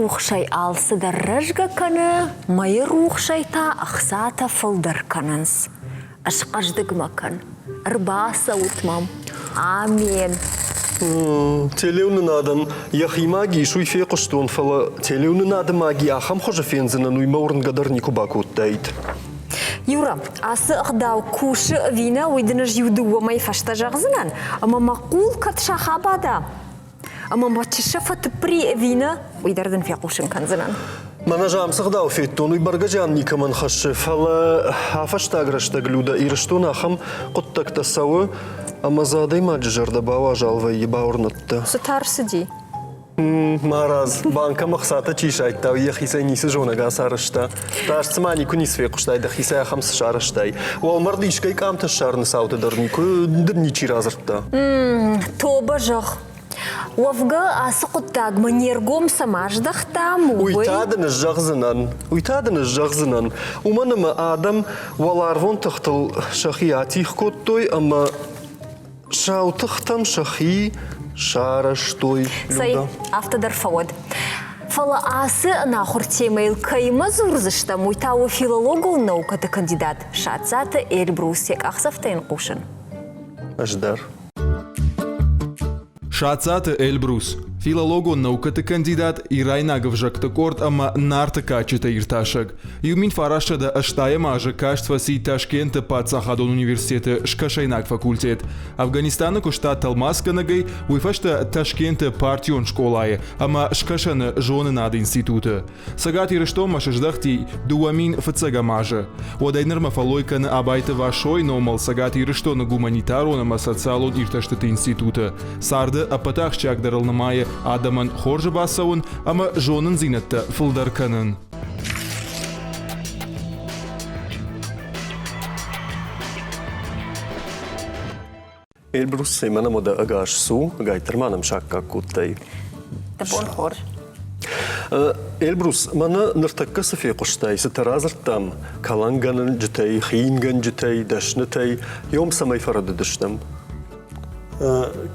рухсӕй алцыдӕр рӕзгӕ кӕны, мӕйы рухсӕй та ӕхцатӕ фылдӕр кӕнынц. Ӕсхъӕздыг мӕ кӕн, ӕрбацӕут мӕм. Амен. Телеуынынадӕн йӕхи маги ис, уый фехъуыстон, фӕлӕ телеуынынады маги ахӕм хуызы фендзынӕн, уый мӕ уырнгӕ дӕр никуы бакодтаид. Юра, ацы ӕгъдау кусы ӕви нӕ, уый дын ӕз иу-дыууӕ мӕйы фӕстӕ зӕгъдзынӕн, ӕмӕ мӕ хъул кӕд сах абада, ӕмӕ мӕ чыссӕ фӕтыппыри ӕви нӕ, уый дӕр дын фехъусын кӕндзынӕн. Мӕнӕ ам цы гъдау федтон, уый бӕргӕ зиан никӕмӕн хӕссы, фӕлӕ афӕстаг рӕстӕг Людӕ Ирыстоны ахӕм хъуыддӕгтӕ цӕуы, ӕмӕ дзы адӕймаджы зӕрдӕ бауазал вӕййы, бауырныдта. Цы та рцыди? Марадз, банкӕм ӕхцатӕ чи сайдта, уый йӕхицӕй ницы зонӕг ацарӕзта. Раст цыма никуы ницы фехъуыстай, дӕхицӕй ахӕм цы сарӕзтай. Уӕлмӕрды искӕй къамтӕ ссарыны цауты дӕр никуы дын ничи радзырдта. Тобӕ зӕгъ. Уӕвгӕ ацы хъуыддагмӕ не ргом цӕмӕ аздӕхтам, уый та дын зӕгъдзынӕн, уый та дын зӕгъдзынӕн, уымӕн ӕмӕ адӕм уӕларвон тыхтыл сӕхи атигъ кодтой ӕмӕ Сау тыхтӕм сӕхи сарӕзтой. Цӕй, афтӕ дӕр фӕуӕд. Фӕлӕ ацы ӕнахуыр темӕйыл кӕимӕ дзурдзыстӕм, уый та у филологон наукӕты кандидат Сатцаты Эльбрус. Йӕ къахдзӕфтӕ йын хъусын. Ӕз дӕр. Сатцаты Эльбрус, филологон наукӕты кандидат, ирайнаг ӕвзӕгты къорд ӕмӕ Нарты кадджытӕ иртасӕг. 1980 азы каст фӕци Ташкенты паддзахадон университеты скӕсӕйнаг факультет. Афганистаны куыста тӕлмацгӕнӕгӕй, уый фӕстӕ Ташкенты партион скъолайы ӕмӕ Скӕсӕны зонынады институты. Цӕгат Ирыстонмӕ сыздӕхти 2000 фыццӕгӕм азы. Уӕдӕй нырмӕ фӕллой кӕны Абайты Васойы номыл Цӕгат Ирыстоны гуманитарон ӕмӕ социалон иртӕстыты институты. Царды ӕппӕты ахсджиагдӕрыл нымайы адӕмӕн хорзы бацӕуын ӕмӕ зонындзинӕдтӕ фылдӕр кӕнын. Эльбрус цӕмӕн ӕмӕ дӕ ӕгас цу, ӕгайтдӕр ма нӕм саккаг кодтай. Дӕ бон хорз. Эльбрус, мӕнӕ ныртӕккӕ цы фехъуыстай, цытӕ радзырдтам кӕлӕнгӕнджытӕй, хингӕнджытӕй, дӕснытӕй, йом цӕмӕй фӕрӕдыдыстӕм?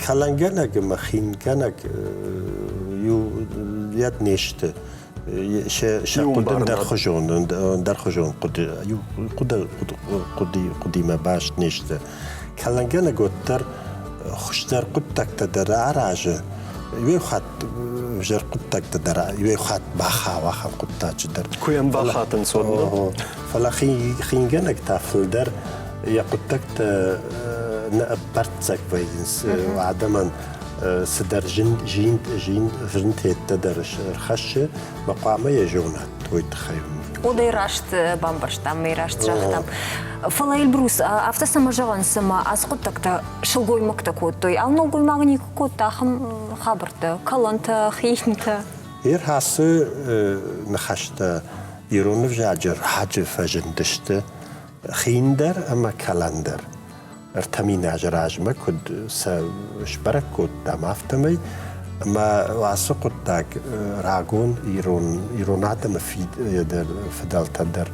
Кӕлӕнгӕнӕг ӕмӕ хингӕнӕг иу йӕд не сты. Сӕ хъуыды ӕндӕрхуызон, ӕндӕрхуызон хъуыды, хъуыды, хъуыды, хъуыдимӕ баст не сты. Кӕлӕнгӕнӕг уӕддӕр хуыздӕр хъуыддӕгтӕ дӕр аразы, иу хатт ӕвзӕр хъуыддӕгтӕ дӕр, иу хатт бахауы ахӕм хъуыддаджы дӕр. Куы йӕм бахатынц, уӕд Фӕлӕ хингӕнӕг та фылдӕр йӕ хъуыддӕгтӕ нӕ ӕппӕрццӕг вӕййынц адӕмӕн цыдӕр зын, зин, зин, зынтеттӕ дӕр ӕрхӕссы, мӕ хъуамӕ йӕ зонат уый тыххӕй. Уӕдӕй раст бамбӕрстам, мӕ раст загътам. Фӕлӕ Эльбрус, афтӕ цӕмӕ зӕгъӕн, цыма ацы хъуыддӕгтӕ сылгоймӕгтӕ кодтой, ау нӕлгоймаг никуы кодта ахӕм хабӕрттӕ, кӕлӕнтӕ, хинтӕ? Ӕрхӕссы ныхӕстӕ ирон ӕвзаджы раджы фӕзындысты хин дӕр ӕмӕ кӕлӕн дӕр. 3000 азы размӕ куыд сӕ сбӕрӕг кодтам, афтӕмӕй ӕмӕ ацы хъуыддаг рагон ирон, ирон адӕмы фыдӕлтӕ дӕр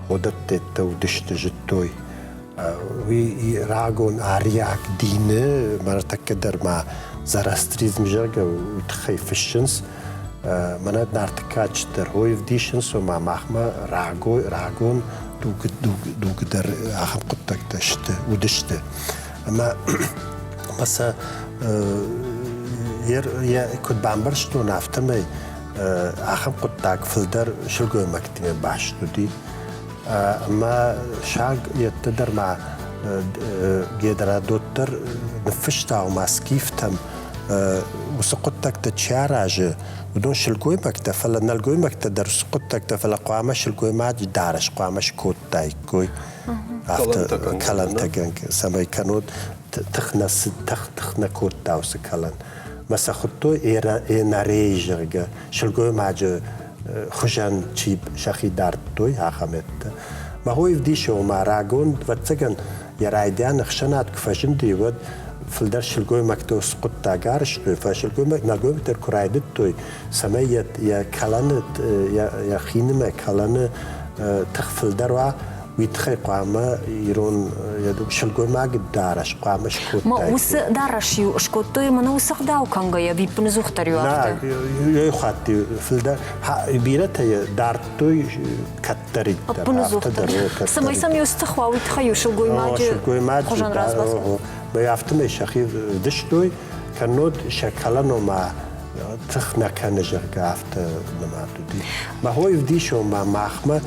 ходӕттӕ уыдысты, зыдтой. Уый рагон ариаг дины мӕртӕккӕ дӕр ма зороастризм, зӕгъгӕ, уый тыххӕй фыссынц. Мӕнӕ Нарты кадджытӕ хой ӕвдисынц, ома махмӕ рагон дуг дӕр ахӕм хъуыддӕгтӕ сты, уыдысты. Ӕмӕ ӕмӕ сӕ йӕ куыд бамбӕрстон, афтӕмӕй ахӕм хъуыддаг фылдӕр сылгоймӕгтимӕ баст уыди. Ӕмӕ саг йедты дӕр ма Гедродот дӕр ныффыста, ома скифтӕм уыцы хъуыддӕгтӕ чи аразы, уыдон сылгоймӕгтӕ, фӕлӕ нӕлгоймӕгтӕ дӕр уыцы хъуыддӕгтӕ, фӕлӕ хъуамӕ сылгоймаджы дарӕс хъуамӕ скодтаиккой. Афтӕ кӕлӕнтӕгӕнгӕ, цӕмӕй кӕнод тых нӕ цыд, тых тых нӕ кодта уыцы кӕлӕн. Мӕ сӕ хуыдтой ЭНРЕ, зӕгъгӕ, сылгоймаджы хуызӕн чи сӕхи дардтой, ахӕмӕттӕ. Мӕ хо ӕвдисы, ома рагон, ӕвӕццӕгӕн, йӕ райдиан ӕхсӕнад куы фӕзынди, уӕд фылдӕр сылгоймӕгтӕ уыцы хъуыддаг арӕзтой, фӕлӕ сылгоймаг нӕлгоймӕгтӕ куы райдыдтой, цӕмӕй йӕ, йӕ кӕлӕны, йӕ, йӕ хинымӕ кӕлӕны тых фылдӕр уа, Уый тыххӕй хъуамӕ ирон сылгоймаг дарӕс хъуамӕ скодтаиккой. Уыцы дарӕс-иу скодтой ӕмӕ уыцы ӕгъдау кӕнгӕйӕ ӕвиппыныдзухдӕр-иу афтӕ? Нӕ, хатт фылдӕр бирӕтӕ йӕ дардтой кӕддӕриддӕр. Ӕппыныдзухдӕр. Цӕмӕй сӕм иу тых уа, уый тыххӕй-иу сылгоймаджы хуызӕн разбас. Афтӕмӕй сӕхи вдыстой, кӕннод сӕ кӕлӕн ома тых нӕ кӕны, зӕгъгӕ, афтӕ нымад уыди. Мӕ хой ӕвдисон ма махмӕ,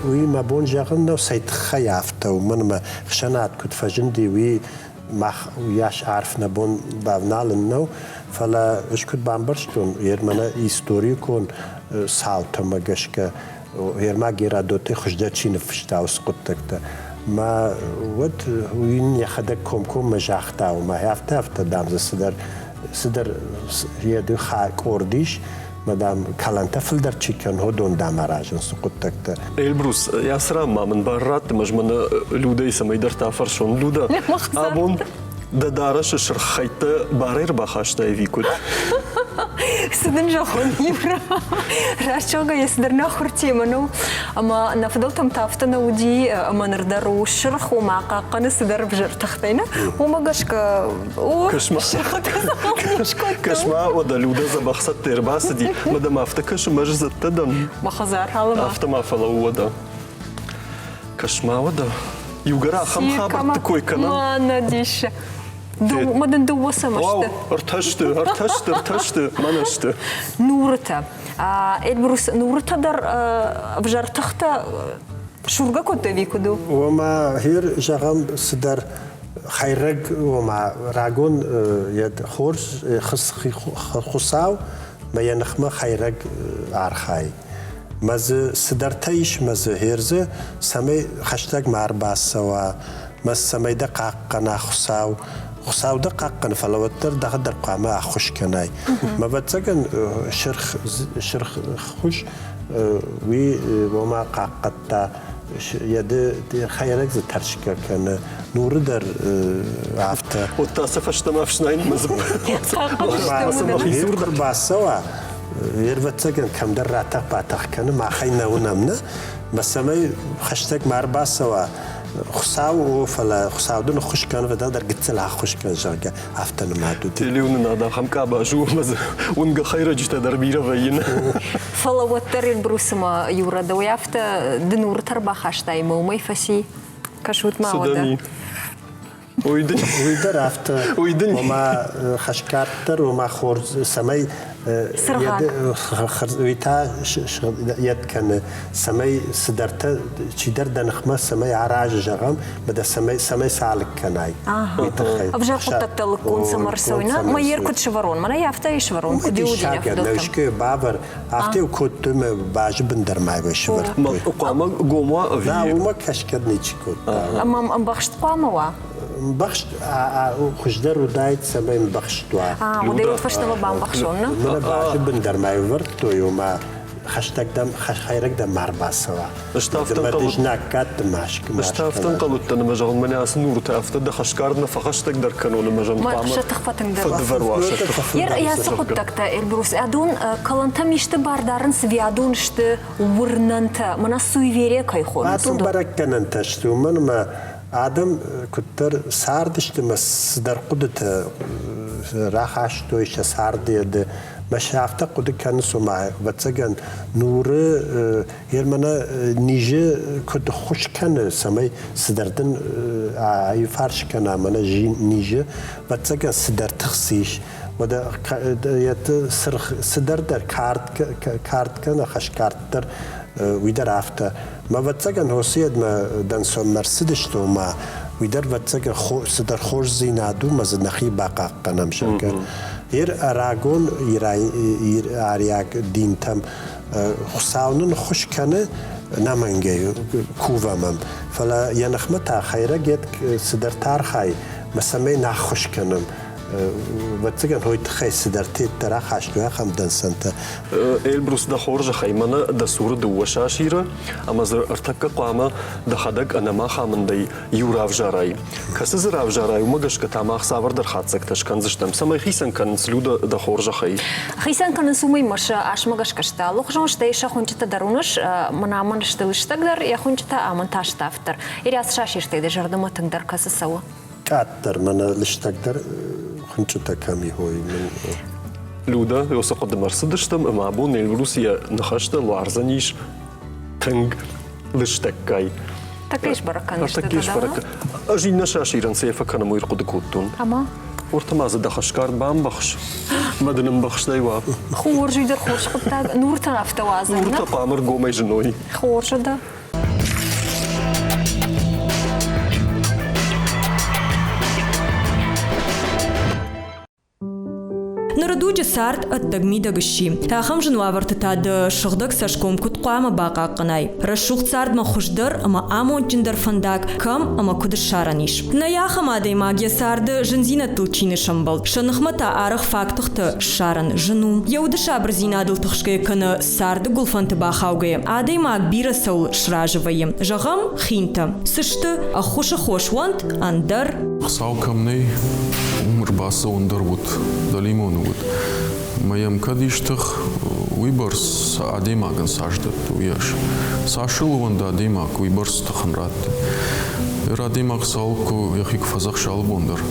уый мӕ бон зӕгъын нӕу, цӕй тыххӕй афтӕ, уымӕн ӕмӕ хсӕнад куыд фӕзынди, уый мах уыйас арф нӕ бон бавналын нӕу, фӕлӕ ӕз куыд бамбӕрстон, мӕнӕ историкон цаутӕмӕ гӕсгӕ Ермак Геродотӕй хуыздӕр чи ныффыста уыцы хъуыддӕгтӕ. Мӕ уӕд уый йӕхӕдӕг комкоммӕ загъта, ома афтӕ, афтӕ, дам, дзы цыдӕр цыдӕр йӕ къорд ис, мӕ, дам, кӕлӕнтӕ фылдӕр чи кӕны, уыдон, дам, аразынц хъуыддӕгтӕ. Эльбрус, ацы ран ма мын бар ратт, ӕмӕ мӕнӕ Людӕйы цӕмӕйдӕрты афӕрсон. Люда, абон дӕ дарӕсы сырх хӕйттӕ барӕй ӕрбахастай ӕви куыд? Цы дын зӕгъон, Юра? Раст зӕгъгӕйӕ, цыдӕр нахуыр темӕ нӕу. Ӕмӕ нӕ фыдӕлтӕм та афтӕ нӕ уыди, ӕмӕ ныр дӕр у сырх, ома хъахъхъӕны цыдӕр ӕвзӕр тыхтӕй, нӕ? Уымӕ гӕсгӕ Кӕс-ма, уӕдӕ Людӕ дзӕбӕх цӕттӕ ӕрбацыди, мӕ дӕм афтӕ кӕсы, мӕ ӕз цӕттӕ дӕн. Мӕ хӕдзар алыма. Афтӕ ма фӕлӕуу уӕдӕ. Кӕс-ма уӕдӕ, иугӕр ахӕм хабӕртты кой кӕнӕм. Мӕнӕ диссаг. Мӕ дын дыууӕ цӕмӕ сты? Ӕртӕ сты, ӕртӕ сты, ӕртӕ сты, мӕнӕ сты. Нурытӕ. Эльбрус, нурытӕ дӕр ӕвзӕр тыхтӕ сургӕ кодтой ӕви куыд у? Ома, хир, зӕгъӕм, цыдӕр хӕйрӕг, ома, рагон хорз Хуыцау мӕ йӕ ныхмӕ хӕйрӕг архайы. Мӕ дзы цыдӕртӕ ис мӕ дзы хердзы, цӕмӕй хӕстӕг ма ӕрбацӕуа, мӕ цӕмӕй дӕ хъахъхъӕна Хуыцау. Хуыцау дӕ хъахъхъӕны, фӕлӕ уӕддӕр дӕхӕдӕг хъуамӕ ӕххуыс кӕнай. Мӕ ӕвӕццӕгӕн сырх сырх хуыз уый ома хъахъхъӕдта йӕ хӕйрӕг дзы тӕрсгӕ кӕны. Нуры дӕр афтӕ. Уӕдта сӕ фӕстӕмӕ ӕфснайынмӕ бацӕуа, ӕвӕццӕгӕн кӕмдӕр ратӕх-батӕх кӕны, махӕй нӕ уынӕм, нӕ? Мӕ цӕмӕй хӕстӕг ма ӕрбацӕуа, Хуыцау у, фӕлӕ Хуыцау дын ӕххуыс кӕны, фӕлӕ дӕр гыццыл ӕххуыс кӕн, зӕгъгӕ, афтӕ нымад уыди. Телеуынынад ахӕм къабаз у, ӕмӕ дзы уынгӕ хӕйрӕджытӕ дӕр бирӕ вӕййы. Фӕлӕ уӕддӕр Эльбрусы ма иу рӕдауӕй афтӕ дын уртӕ ӕрбахастай ӕмӕ уымӕй фӕци. Кӕсут ма уӕдӕ. Уый дын Уый дӕр афтӕ, Уый дын ома хӕсгарддӕр, ома хорз, цӕмӕй уый та йед кӕны, цӕмӕй цыдӕртӕ чидӕр дӕ ныхмӕ цӕмӕй аразы, зӕгъӕм, мӕ дӕ цӕмӕй цӕмӕй сӕ алыг кӕнай, уый тыххӕй. Ӕвзӕр хъуыддӕгтӕ лыггонд цӕмӕ ӕрцӕуой, нӕ? Мӕ йер куыд сывӕрон? Мӕнӕ афтӕ сывӕрон, куыд иу уыди нӕ фыдӕлтӕм? Бавӕр, афтӕ кодтой мӕ базы бын дӕр ма его сывӕрдтой. Хъуамӕ гом уа ӕви? Нӕ, уымӕ кӕсгӕ ничи кодта. Ӕмӕ ӕмбӕхст хъуамӕ уа? Ӕмбӕхст хуыздӕр уыдаид, цӕмӕй ӕмбӕхст уа. Уыдӕй фӕстӕмӕ бамбӕхсон, нӕ? Мӕнӕ базы бын дӕр ма ӕвӕрдтой, ома хӕстӕг дӕм, хӕйрӕг дӕм ма ӕрбацӕуа. Знаггӕдты маск. Ӕз та афтӕ ӕнхъӕл уыдтӕн, ӕмӕ зӕгъын, мӕнӕ ацы нуртӕ афтӕ дӕ хӕсгард нӕ фӕхӕстӕгдӕр кӕнон ӕмӕ зӕгъын, хъуамӕ сӕ тых фӕтынгдӕр уа. Фӕдывӕр уа сӕ тых. Ацы хъуыддӕгтӕ, Эльбрус, адон кӕлӕнтӕм исты бар дарынц, ӕви адон сты уырнӕнтӕ, мӕнӕ суеверие кӕй хонынц? Адон бӕрӕггӕнӕнтӕ сты, уымӕн ӕмӕ адӕм куыддӕр цардысты ӕмӕ цыдӕр хъуыдытӕ рахастой сӕ царды мӕ сӕ афтӕ хъуыды кӕнынц, ома, ӕвӕццӕгӕн, нуры Германы низы куыд ххуыс кӕны, цӕмӕй цыдӕр дын аиуфарс кӕна мӕнӕ низы, ӕвӕццӕгӕн, цыдӕр тых цы ис. Уӕдӕ цыргъ цыдӕр дӕр кард, кард кӕнӕ хӕсгард дӕр, уый дӕр афтӕ. Мӕ ӕвӕццӕгӕн, Осиадмӕ дӕнцонмӕ ӕрцыдысты, ома, уый дӕр ӕвӕццӕгӕн цыдӕр хорздзинад у, мӕ дзы нӕхи бахъахъхъӕнӕм, зӕгъгӕ. Ир рагон ариаг динтӕм Хуыцау нын ххуыс кӕны, нӕмӕнгӕй кувӕм ӕм, фӕлӕ йӕ ныхмӕ та хӕйрӕг йед цыдӕртӕ архайы, мӕ цӕмӕй нӕ ххуыс кӕнӕм. Ӕвӕццӕгӕн, уый тыххӕй цыдӕр тедтӕ рахастой ахӕм дӕнцӕнтӕ. Эльбрус, дӕ хорзӕхӕй, мӕнӕ дӕ цуры дыууӕ сасиры, ӕмӕ дзы ӕртӕккӕ хъуамӕ дӕхӕдӕг ӕнӕмӕхамындӕй иу равзарай. Кӕцы дзы равзарай, уымӕ гӕсгӕ та мах цавӕрдӕр хатдзӕгтӕ скӕндзыстӕм, цӕмӕй хицӕн кӕнынц Люда дӕ хорзӕхӕй. Хицӕн кӕнынц уымӕй мӕ сӕ асмӕ гӕсгӕ сты алыхуызон, стӕй сӕ хуынчъытӕ дӕр уыныс, мӕнӕ мын сты лыстӕгдӕр, йӕ хуынчъытӕ ӕмӕ та ставддӕр. Ирӕ сасиртӕй дӕ зӕрдӕмӕ тынгдӕр кӕцы цӕуы? Къаддӕр, мӕнӕ лыстӕгдӕр хуынчъытӕ кӕм и, хой мын. Люда, уыцы хъуыдымӕ ӕрцыдыстӕм ӕмӕ абон Эльбрус йӕ ныхӕстӕ луардзӕнис тынг лыстӕггай. Тӕккӕ сбӕрӕг кӕндзысты. Тӕккӕ сбӕрӕг. Ӕз иннӕ сасирӕн цы фӕкӕнӕм, уый ӕрхъуыды кодтон. Ӕмӕ? Уӕртӕ ма дзы дӕ хӕсгард бамбӕхс. Мӕ дын ӕмбӕхстӕй уа. Хорз, уый дӕр хорз хъуыддаг. Нуртӕ афтӕ уадзӕн. Нуртӕ хъуамӕ ргомӕй зыной. Хорз дӕ. Ныры дуджы цард ӕддӕг-мидӕг сси. Ахӕм зын уавӕрты та дӕ сыгъдӕг цӕсгом куыд хъуамӕ бахъахъхъӕнай? Рӕсугъд цардмӕ хуыздӕр ӕмӕ амондджындӕр фӕндаг кӕм ӕмӕ куыд ссарӕн ис? Нӕй ахӕм адӕймаг йӕ царды зындзинӕдтыл чи нӕ сӕмбӕлд, сӕ ныхмӕ та арӕх фаг тыхтӕ ссарын зын у. Йӕ уды сабырдзинадыл тыхсгӕ кӕнӕ царды гуылфӕнты бахаугӕйӕ, адӕймаг бирӕ цӕуыл сразы вӕййы. Зӕгъӕм, хинтӕ. Цы сты, ӕххуысы хос уӕнт, ӕндӕр. Хуыцау кӕм нӕй, уым ӕрбацӕуын дӕр уыд, дӕлимоны уыд. Мӕ йӕм кӕд ис тых, уыйбӕрц адӕймагӕн цас дӕтты, уыйас. Цас ыл ууӕнды адӕймаг, уыйбӕрц тых ын радты. Ир адӕймаг цал куы йӕхи куы фӕдзӕхса алыбон дӕр,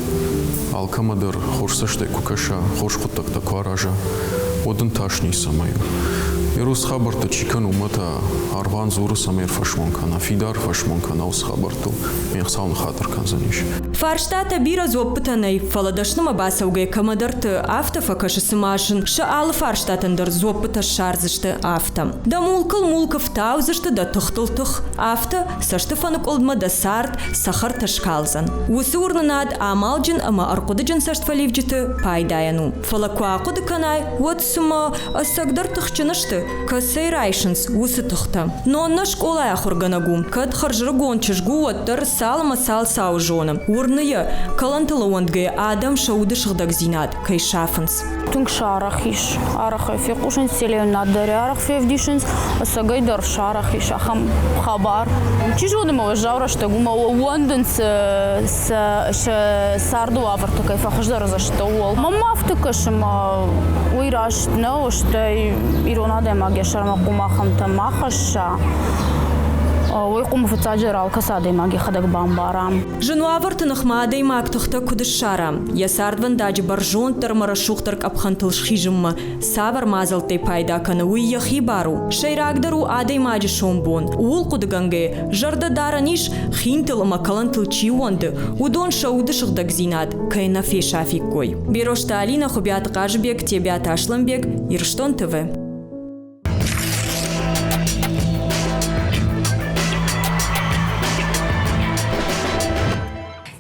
алкӕмӕ дӕр хорз цӕстӕй куы кӕса, хорз хъуыддӕгтӕ куы араза, уӕд ын тас ницӕмӕй у. Йе уыцы хабӕрттӕ чи кӕны, уымӕ та аргъуан дзуры, цӕмӕй ӕрфӕсмон кӕна, фидар фӕсмон кӕна уыцы хабӕрттыл, ме хцау ныххатыр кӕндзӕнис. Фарстатӕ бирӕ дзуӕппытӕ нӕй, фӕлӕ дӕснымӕ бацӕугӕ кӕмӕдӕрты афтӕ фӕкӕсы, цыма сын сӕ алы фарстатӕн дӕр дзуӕппытӕ ссардзысты, афтӕ. Дӕ мулкыл мулк ӕфтаудзысты, дӕ тыхтыл тых, афтӕ цӕсты фӕныкъуылдмӕ дӕ цард цӕхӕртӕ скалдзӕн. Уыцы уырнынад амалджын ӕмӕ ӕрхъуыдыджын цӕстфӕливджыты пайдайӕн у. Фӕлӕ куы ахъуыды кӕнай, уӕд цыма ӕцӕгдӕр тыхджын сты, кӕцӕй райсынц, уыцы тыхтӕ. Нонна скъолайы ахуыргӕнӕг у, кӕд хӕрзрыгон чызг у, уӕддӕр цал ӕмӕ цал цауы зоны. Уырны йӕ, кӕлӕнтыл ӕууӕндгӕйӕ адӕм сӕ уды сыгъдӕгдзинад кӕй сафынц. Тынг сарӕх ис. Арӕхӕй фехъусынц телеуынад дӕр арӕх февдисынц. Ӕцӕгӕй дӕр сарӕх ис ахӕм хабар. Чи зоны ма уӕззау рӕстӕг уымӕ ӕууӕндынц сӕ царды уавӕртӕ кӕй фӕхуыздӕр уыдзысты, ууыл. Мӕнмӕ афтӕ кӕсы, ӕмӕ уый раст нӕу, стӕй ирон адӕймаг йӕ сӕрмӕ хъуамӕ ахӕмтӕ ма хӕсса. Уый хъуамӕ фыццаджыдӕр алкӕцы адӕймаг йӕхӕдӕг бамбара. Зын уавӕрты ныхмӕ адӕймаг тыхтӕ куыд ссара, йӕ цардвӕндаджы бӕрзонддӕр ӕмӕ рӕсугъддӕр къӕпхӕнтыл схизынмӕ цавӕр мадзӕлттӕй пайда кӕны, уый йӕхи бар у. Сӕйрагдӕр у адӕймаджы сомбон. Ууыл хъуыдыгӕнгӕ, зӕрдӕ дарӕн ис, хинтыл ӕмӕ кӕлӕнтыл чи ууӕнды, уыдон сӕ уды сыгъдӕгдзинад кӕй нӕ фесафиккой. Берозты Алинӕ, Хуыбиаты Хъазыбег, Тебиаты Аслӕнбег, Ирыстон ТВ.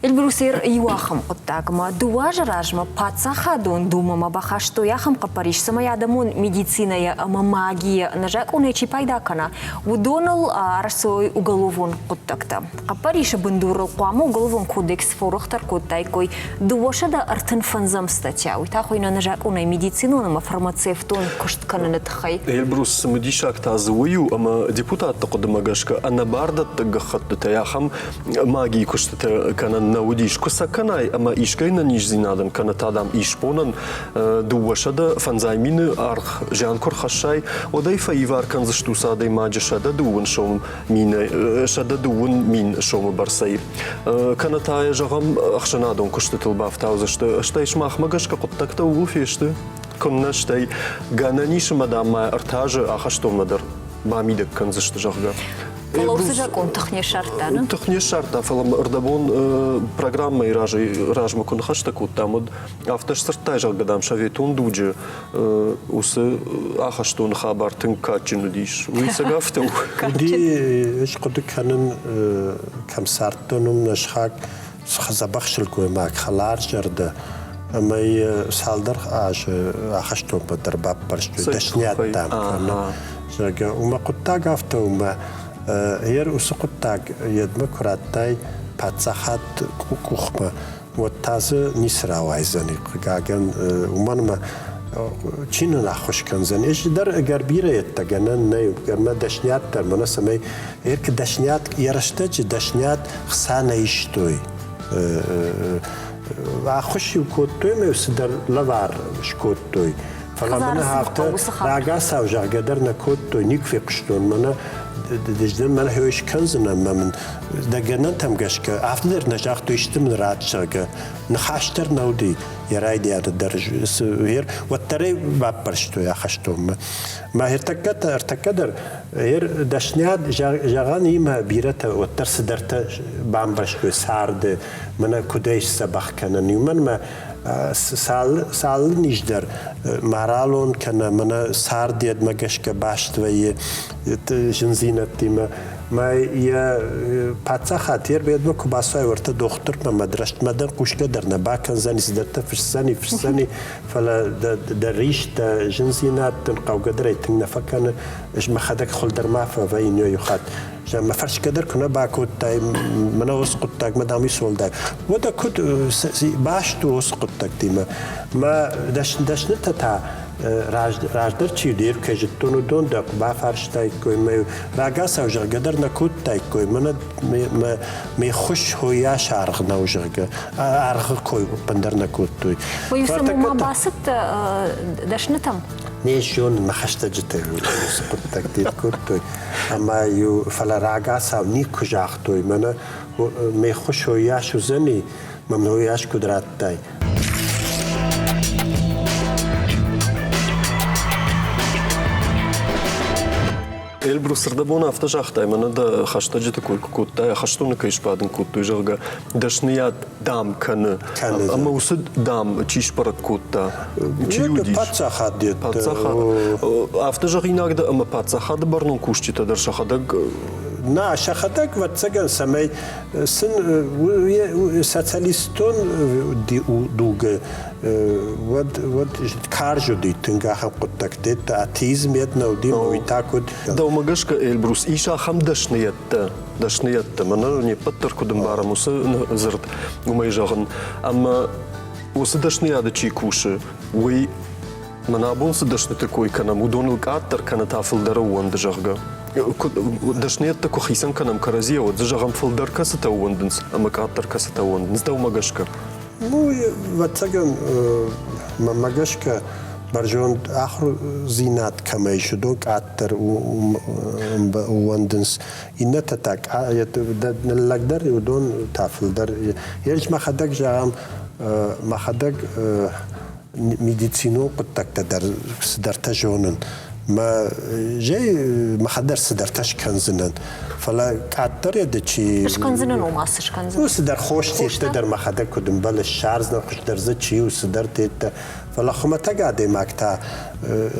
Эльбрусер иу ахӕм хъуыддагмӕ дыууӕ азы размӕ паддзахадон думӕмӕ бахастой ахӕм хъӕппӕрис, цӕмӕй адӕмон медицинӕйӕ ӕмӕ магийӕ ӕнӕзакъонӕй чи пайда кӕна, уыдоныл ӕрцӕуой уголовон хъуыддӕгтӕ. Хъӕппӕрисы бындурыл хъуамӕ уголовон кодекс фӕуӕрӕхдӕр кодтаиккой 235 статья. Уый та хуыйны ӕнӕзакъонӕй медицинон ӕмӕ фармацевтон куыст кӕныны тыххӕй. Эльбрус, цымыдисаг та дзы уый у, ӕмӕ депутатты хъуыдымӕ гӕсгӕ ӕнӕбардӕттӕг гӕххӕттытӕй ахӕм магийы куыстытӕ кӕнӕн нӕ уыдис. Куы сӕ кӕнай ӕмӕ искӕй нӕниздзинадӕн кӕнӕ та, дам, исбонӕн 205 мины аргъ зиан куы рхӕссай, уӕд ӕй фӕивар кӕндзысты уыцы адӕймаджы 120 мин сомы бӕрцӕй. Кӕнӕ та йӕ, зӕгъӕм, ӕхсӕнадон куыстытыл бафтаудзысты. Стӕй сымахмӕ гӕсгӕ хъуыддӕгтӕ ууыл фесты? Куыннӕ, стӕй гӕнӕн ис ӕмӕ, дам, ма ӕртӕ азы ахӕстонмӕ дӕр бамидӕг кӕндзысты, зӕгъгӕ. Фӕлӕ уыцы закъон тых не ссардта, не? Тых не ссардта, фӕлӕ ӕрдӕбон программӕйы размӕ куы ныхӕстӕ кодтам, уӕд афтӕ сдзырдтай, зӕгъгӕ, дам, советон дуджы уыцы ахӕстоны хабар тынг кадджын уыдис. Уый цӕг афтӕ у? Уыди, ӕз хъуыды кӕнын, кӕм цардтӕн, уым нӕ сыхаг дзӕбӕх сылгоймаг, хӕларзӕрдӕ ӕмӕ цалдӕр азы ахӕстонмӕ дӕр баппӕрстой, дӕсниад, дам, кӕны, зӕгъгӕ. Уымӕ хъуыддаг афтӕ у, мӕ ер уыцы хъуыддаг йедмӕ куы радтай паддзахад къухмӕ, уӕд та дзы ницы рауайдзӕни, хъыгагӕн, уымӕн ӕмӕ чи нын ӕххуыс кӕндзӕн? Ӕз дӕр ӕгӕр бирӕ йедтӕ гӕнӕн нӕй, ӕмӕ дӕсниад дӕр мӕнӕ цӕмӕй Эрк дӕсниад йӕ рӕстӕджы дӕсниад хца нӕ истой. Ӕххуыс-иу кодтой ӕмӕ цыдӕр лӕвар скодтой. Фӕлӕ мӕнӕ афтӕ рагацау зӕгъгӕ дӕр нӕ кодтой, никуы фехъуыстон. Мӕнӕ дыздӕн мӕнӕ хой скӕндзынӕ ӕмӕ мын дӕ гӕнӕнтӕм гӕсгӕ афтӕ дӕр нӕ загътой, исты мын ратт, зӕгъгӕ. Ныхас дӕр нӕ уыди йӕ райдианы дӕр, уӕддӕр ӕй баппӕрстой ахӕстонмӕ. Мӕ ӕртӕккӕ дӕр дӕсниад зӕгъӕн имӕ бирӕтӕ уӕддӕр цыдӕртӕ бамбӕрстой царды, мӕнӕ куыдӕй сдзӕбӕх кӕнӕн. Уымӕн мӕ цал низ дӕр моралон кӕнӕ мӕнӕ цард йедмӕ гӕсгӕ баст вӕййы зындзинӕдтимӕ. Мӕ йӕ паддзахад йе рбедмӕ куы бацӕуай уӕртӕ дохтырмӕ мӕ рӕстмӕ дӕр хъусгӕ дӕр нӕ бакӕндзӕни, цыдӕртӕ фысдзӕни, фысдзӕни, фӕлӕ дӕ рис, дӕ зындзинад дын хъӕугӕ дӕр ӕй тынг нӕ фӕкӕны. Ӕз мӕхӕдӕг хуылдӕр ма фӕвӕййын иу хатт. Мӕ фӕрсгӕ дӕр куы нӕ бакодтай, мӕнӕ уыцы хъуыддагмӕ дам уый уӕлдай. Уӕдӕ куыд баст у уыцы хъуыддӕгтимӕ? Мӕ дӕснытӕ та раздӕр чи уыди, кӕй зыдтон, уыдон дӕ куы бафарстаиккой, мӕ рагацау зӕгъгӕ дӕр нӕ кодтаиккой, мӕнӕ ме ххуыс хойас аргъ нӕу, зӕгъгӕ, аргъы кой ӕппындӕр нӕ кодтой. Уый ма бацыдтӕ дӕснытӕм? Не зонын, мӕ хӕстӕджытӕ уыцы хъуыддӕгтӕ кодтой. Ӕмӕ-иу, фӕлӕ рагацау никуы загътой, мӕнӕ ме ххуыс уыйас уыдзӕни, мӕн уыйас куыд радтай. Эльбрус, ӕрдӕбон афтӕ загътай, мӕнӕ дӕ хӕстӕджыты кой куы кодтай, ахӕстоны кӕй сбадын кодтой, зӕгъгӕ, дӕсныйад дам кӕны. Ӕмӕ уыцы дам чи сбӕрӕг кодта? Чи уыдис? Паддзахад. Паддзахад. Афтӕ зӕгъинаг дӕ, ӕмӕ паддзахады бӕрнон кусджытӕ дӕр сӕхӕдӕг Нӕ, сӕхӕдӕг, ӕвӕццӕгӕн, цӕмӕй сын социалистон дугы уӕд, уӕд карз уыди тынг ахӕм хъуыддӕгтӕ, атеизм йед нӕ уыди, уый та куыд. Дӕумӕ гӕсгӕ, Эльбрус, ис ахӕм дӕсныйӕдтӕ, дӕсныйӕдтӕ, мӕнӕ не ппӕт дӕр куыд ӕмбарӕм уыцы дзырд, уымӕй зӕгъын, ӕмӕ уыцы дӕсныйады чи кусы, уый мӕн абон цы дӕсныты кой кӕнӕм, уыдоныл къаддӕр кӕнӕ та фылдӕр ӕууӕнды, зӕгъгӕ. Дӕсныйӕдтӕ куы хицӕн кӕнӕм кӕрӕдзийӕ, уӕд дзы зӕгъӕм фылдӕр кӕцытӕ ӕууӕндынц ӕмӕ къаддӕр кӕцытӕ ӕууӕндынц, дӕумӕ гӕсгӕ? Ну, ӕвӕццӕгӕн, мӕнмӕ гӕсгӕ, бӕрзонд ахуырдзинад кӕмӕ ис, уыдон къаддӕр ууӕндынц. Иннӕтӕ та ныллӕгдӕр, уыдон та фылдӕр. Ӕз мӕхӕдӕг зӕгъӕм, мӕхӕдӕг медицинон хъуыддӕгтӕ дӕр цыдӕртӕ зонын. Мӕ зӕй мӕхӕдӕг цыдӕртӕ скӕндзынӕн. Фӕлӕ къаддӕр еды чи... Скӕндзынӕн, ома цы скӕндзынӕн? Ну, цыдӕр хос теттӕ дӕр мӕхӕдӕг куыд ӕмбӕлы, ссардзынӕн, хуыздӕр дзы чи у, цыдӕр теттӕ. Фӕлӕ хуымӕтӕг адӕймаг та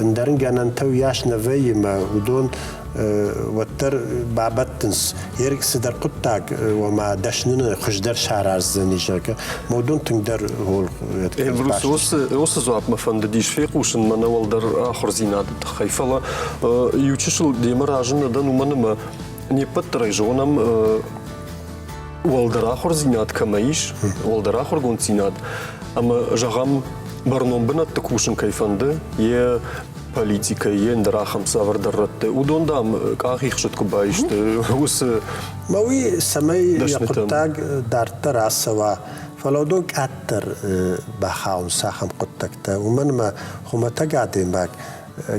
ӕндӕр гӕнӕнтӕ уыйас нӕ вӕййы мӕ уыдон уӕддӕр бабӕттынц, цыдӕр хъуыддаг, ома дӕсныны хуыздӕр сараздзӕни, зӕгъгӕ, мӕ уыдон тынгдӕр Эльбрус, уыцы дзуапмӕ фӕндыдис фехъусын мӕнӕ уӕлдӕр ахуырдзинады тыххӕй, фӕлӕ иучысыл демӕ разы нӕ дӕн, уымӕн ӕмӕ не ппӕт дӕр ӕй зонӕм, уӕлдӕр ахуырдзинад кӕмӕ ис, уӕлдӕр ахуыргонддзинад, ӕмӕ, зӕгъӕм, бӕрнон бынӕтты кусын кӕй фӕнды, йе политикӕйы, йе ндӕр ахӕм цавӕрдӕр рӕтты, уыдон, дам, къахихсыд куы баисты, уыцы Мӕ уый цӕмӕй йӕ хъуыддаг дарддӕр ацӕуа, фӕлӕ уыдон къаддӕр бахауынц ахӕм хъуыддӕгтӕ, уымӕн ӕмӕ хуымӕтӕг адӕймаг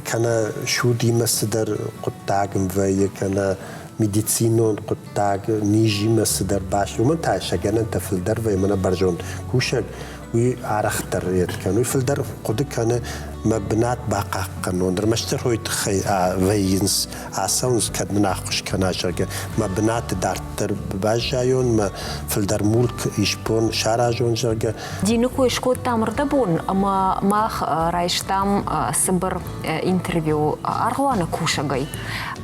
кӕнӕ судимӕ цыдӕр хъуыддаг ын вӕййы, кӕнӕ медицинон хъуыддаг, низимӕ цыдӕр баст, уымӕн та сӕ гӕнӕнтӕ фылдӕр вӕййы, мӕнӕ бӕрзонд кусӕг уый арӕхдӕр йед кӕны, уый фылдӕр хъуыды кӕны мӕ бынат бахъахъхъӕнон, ӕрмӕстдӕр уый тыххӕй вӕййынц, ацӕуынц, кӕд мын ӕххуыс кӕна, зӕгъгӕ, мӕ бынаты дарддӕр баззайон, мӕ фылдӕр мулк, исбон саразон, зӕгъгӕ. Дины кой скодтам ӕрдӕбон ӕмӕ мах райстам цыбыр интервью аргъуаны кусӕгӕй.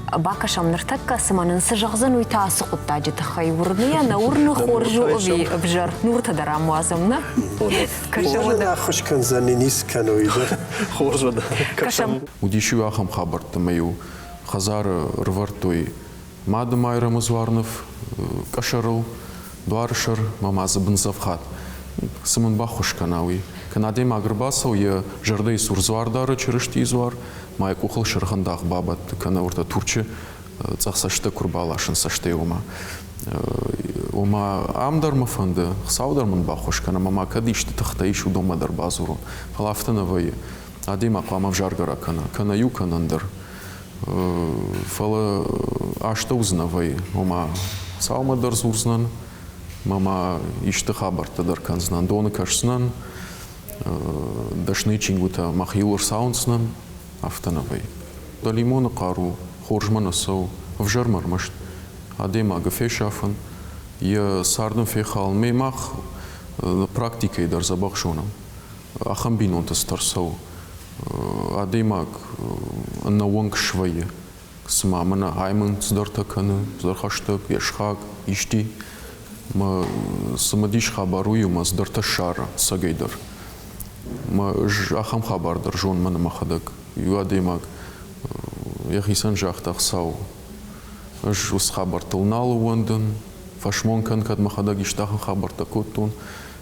Бакӕсӕм ныртӕккӕ, цымӕ нын цы зӕгъдзӕн, уый та ацы хъуыддаджы тыххӕй уырны йӕ, нӕ уырны, хорз у ӕви ӕвзӕр? Нуртӕ дӕр ам уадзӕм, нӕ? Кӕсӕм. Ӕххуыс кӕндзӕн, ницы кӕны уый дӕр. Хорз уӕд. Кӕсӕм. Уыдис-иу ахӕм хабӕрттӕ ӕмӕ-иу хӕдзары рывӕрдтой Мады Майрӕмы дзуарныв къӕсӕрыл, дуары сӕр мӕ ма дзы бындзӕфхад. Цы мын баххуыс кӕна, уый. Кӕнӕ адӕймаг ӕрбацӕуы, йӕ зӕрдӕйы цур дзуар дары, Чырыстийы дзуар, ма йӕ къухыл сырхӕндах бабӕтты, кӕнӕ уӕртӕ Турчы цъӕх цӕстӕ куы рбаласын цӕстӕй, ома. Ома ам дӕр мӕ фӕнды, Хуыцау дӕр мын баххуыс кӕна, ӕмӕ ма кӕд исты тыхтӕ ис, уыдонмӕ дӕр бадзурон. Фӕлӕ афтӕ нӕ вӕййы. Адӕймаг хъуамӕ ӕвзаргӕ ракӕна, кӕнӕ иу, кӕнӕ ӕндӕр. Фӕлӕ астӕу дзы нӕ вӕййы. Ома Хуыцаумӕ дӕр дзурдзынӕн, ӕмӕ ма исты хабӕрттӕ дӕр кӕндзынӕн, доны кӕсдзынӕн, дӕсныйы чингуытӕ мӕхиуыл ӕрцауындздзынӕн, афтӕ нӕ вӕййы. Дӕлимоны хъару хорзмӕ нӕ цӕуы, ӕвзӕрмӕ ӕрмӕст адӕймагы фесафын, йӕ цард ын фехалын. Ме мах практикӕйы дӕр дзӕбӕх зонӕм. Ахӕм бинонты цыдӕр цӕуы. Адӕймаг ӕнӕуӕнк свӕййы. Цыма мӕнӕ ай мын цыдӕртӕ кӕны, цыдӕр хӕстӕг, йе схаг, исти. Мӕ цымыдис хабар уый у, мӕ цыдӕртӕ ссары, цӕгӕйдӕр. Мӕ ӕз ахӕм хабар дӕр зон мӕнӕ мӕхӕдӕг. Иу адӕймаг йӕхицӕн загъта, Хуыцау, ӕз уыцы хабӕрттыл нал ӕууӕндын, фӕсмон кӕн, кӕд мӕхӕдӕг исты ахӕм хабӕрттӕ кодтон,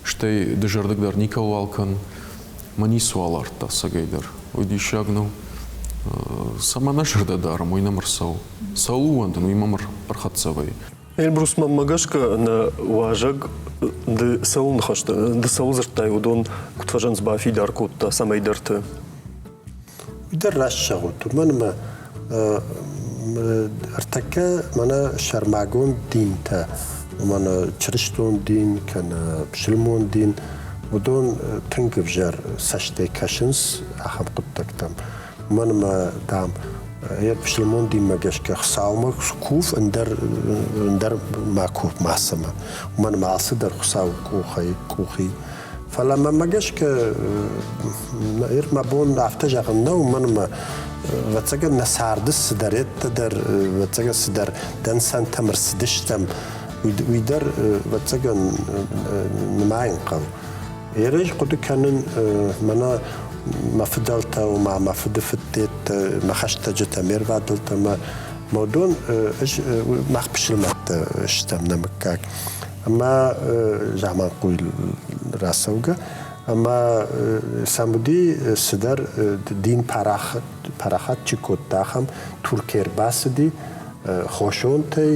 стӕй дызӕрдыг дӕр никӕуыл кӕн, мӕ ницыуал ардта ӕцӕгӕйдӕр. Уый диссаг нӕу. Цӕмӕ нӕ зӕрдӕ дарӕм, уый нӕм ӕрцӕуы. Цӕуыл ууӕндын, уый мӕм ӕрхӕццӕ вӕййы. Эльбрус, мӕнмӕ гӕсгӕ, нӕ уазӕг ды цӕуыл ныхӕстӕ, ды цӕуыл дзырдтай, уыдон куыд фӕзӕнц бафидар кодта цӕмӕйдӕрты? Уый дӕр раст зӕгъут, уымӕн ӕмӕ ӕртӕккӕ мӕнӕ сӕрмагонд динтӕ, мӕнӕ чырыстон дин кӕнӕ пысылмон дин, уыдон тынг ӕвзӕр цӕстӕй кӕсынц ахӕм хъуыддӕгтӕм. Уымӕн ӕмӕ, дам, йӕ пысылмон динмӕ гӕсгӕ Хуыцаумӕ кув, ӕндӕр, ӕндӕр ма кув мацӕмӕ. Уымӕн ӕмӕ алцыдӕр Хуыцауы къухӕй, къухи. Фӕлӕ мӕнмӕ гӕсгӕ ныр мӕ бон афтӕ зӕгъын нӕу, уымӕн ӕмӕ ӕвӕццӕгӕн нӕ царды цыдӕридтӕ дӕр, ӕвӕццӕгӕн цыдӕр дӕнцӕнтӕм ӕрцыдыстӕм, уый дӕр ӕвӕццӕгӕн нымайын хъӕуы. Ерӕй хъуыды кӕнын мӕнӕ мӕ фыдӕлтӕ, ома мӕ фыды фыддеттӕ, мӕ хӕстӕджытӕ, ме рвадӕлтӕ мӕ уыдон ӕз мах пысылмӕттӕ стӕм нӕ мыггаг. Ӕмӕ Заманхъуйл рацӕугӕ ӕмӕ сӕм уыди цыдӕр дин парахат чи кодта, ахӕм Туркӕй ӕрбацыди хосонтӕй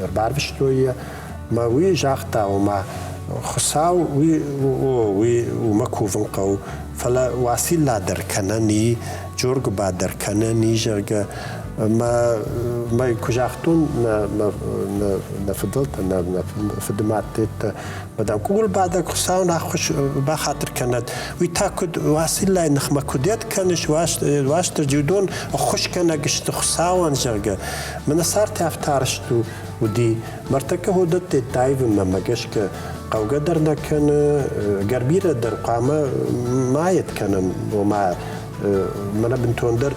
ӕрбарвыстой йӕ. Мӕ уый загъта, ома Хуыцау уый о, уый уымӕ кувын хъӕуы, фӕлӕ Уацилла дӕр кӕнӕн и, Джоргуыба дӕр кӕнӕн и, зӕгъгӕ. Мӕ, мӕ куы загътон нӕ, нӕ, нӕ фыдӕлтӕ, нӕ, нӕ фыдымадтӕ, мадам къулбадӕг Хуыцау нын ӕххуыс бахатыр кӕнӕд. Уый та куыд Уациллайы ныхмӕ куыд ед кӕныс, Уастырджи, уыдон ӕххуысгӕнӕг сты Хуыцауӕн, зӕгъгӕ. Мӕнӕ цард афтӕ арӕзт у, уыди. Мӕртӕккӕ уыдӕттӕ аивынмӕ мӕ гӕсгӕ хъӕугӕ дӕр нӕ кӕны, ӕгӕр бирӕ дӕр хъуамӕ ма ед кӕнӕм, ома мӕнӕ бынтондӕр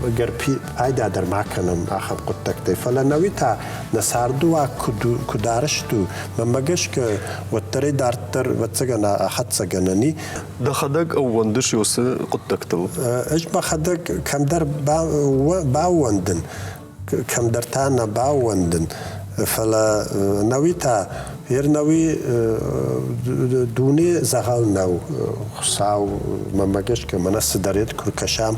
ӕгӕр пайда дӕр ма кӕнӕм ахӕм хъуыддӕгтӕй. Фӕлӕ нӕуи та нӕ цардыуаг куыд арӕзт у, мӕнмӕ гӕсгӕ, уӕддӕр ӕй дарддӕр, ӕвӕццӕгӕн, ахӕццӕгӕнӕн и. Дӕхӕдӕг ӕууӕндыс уыцы хъуыддӕгтыл? Ӕз мӕхӕдӕг кӕмдӕр баууӕндын, кӕмдӕр та нӕ баууӕндын, фӕлӕ нӕуи та ӕрнӕуи дуне дзӕгъӕл нӕу. Хуыцау, мӕнмӕ гӕсгӕ, мӕнӕ цыдӕрид куы ркӕсӕм,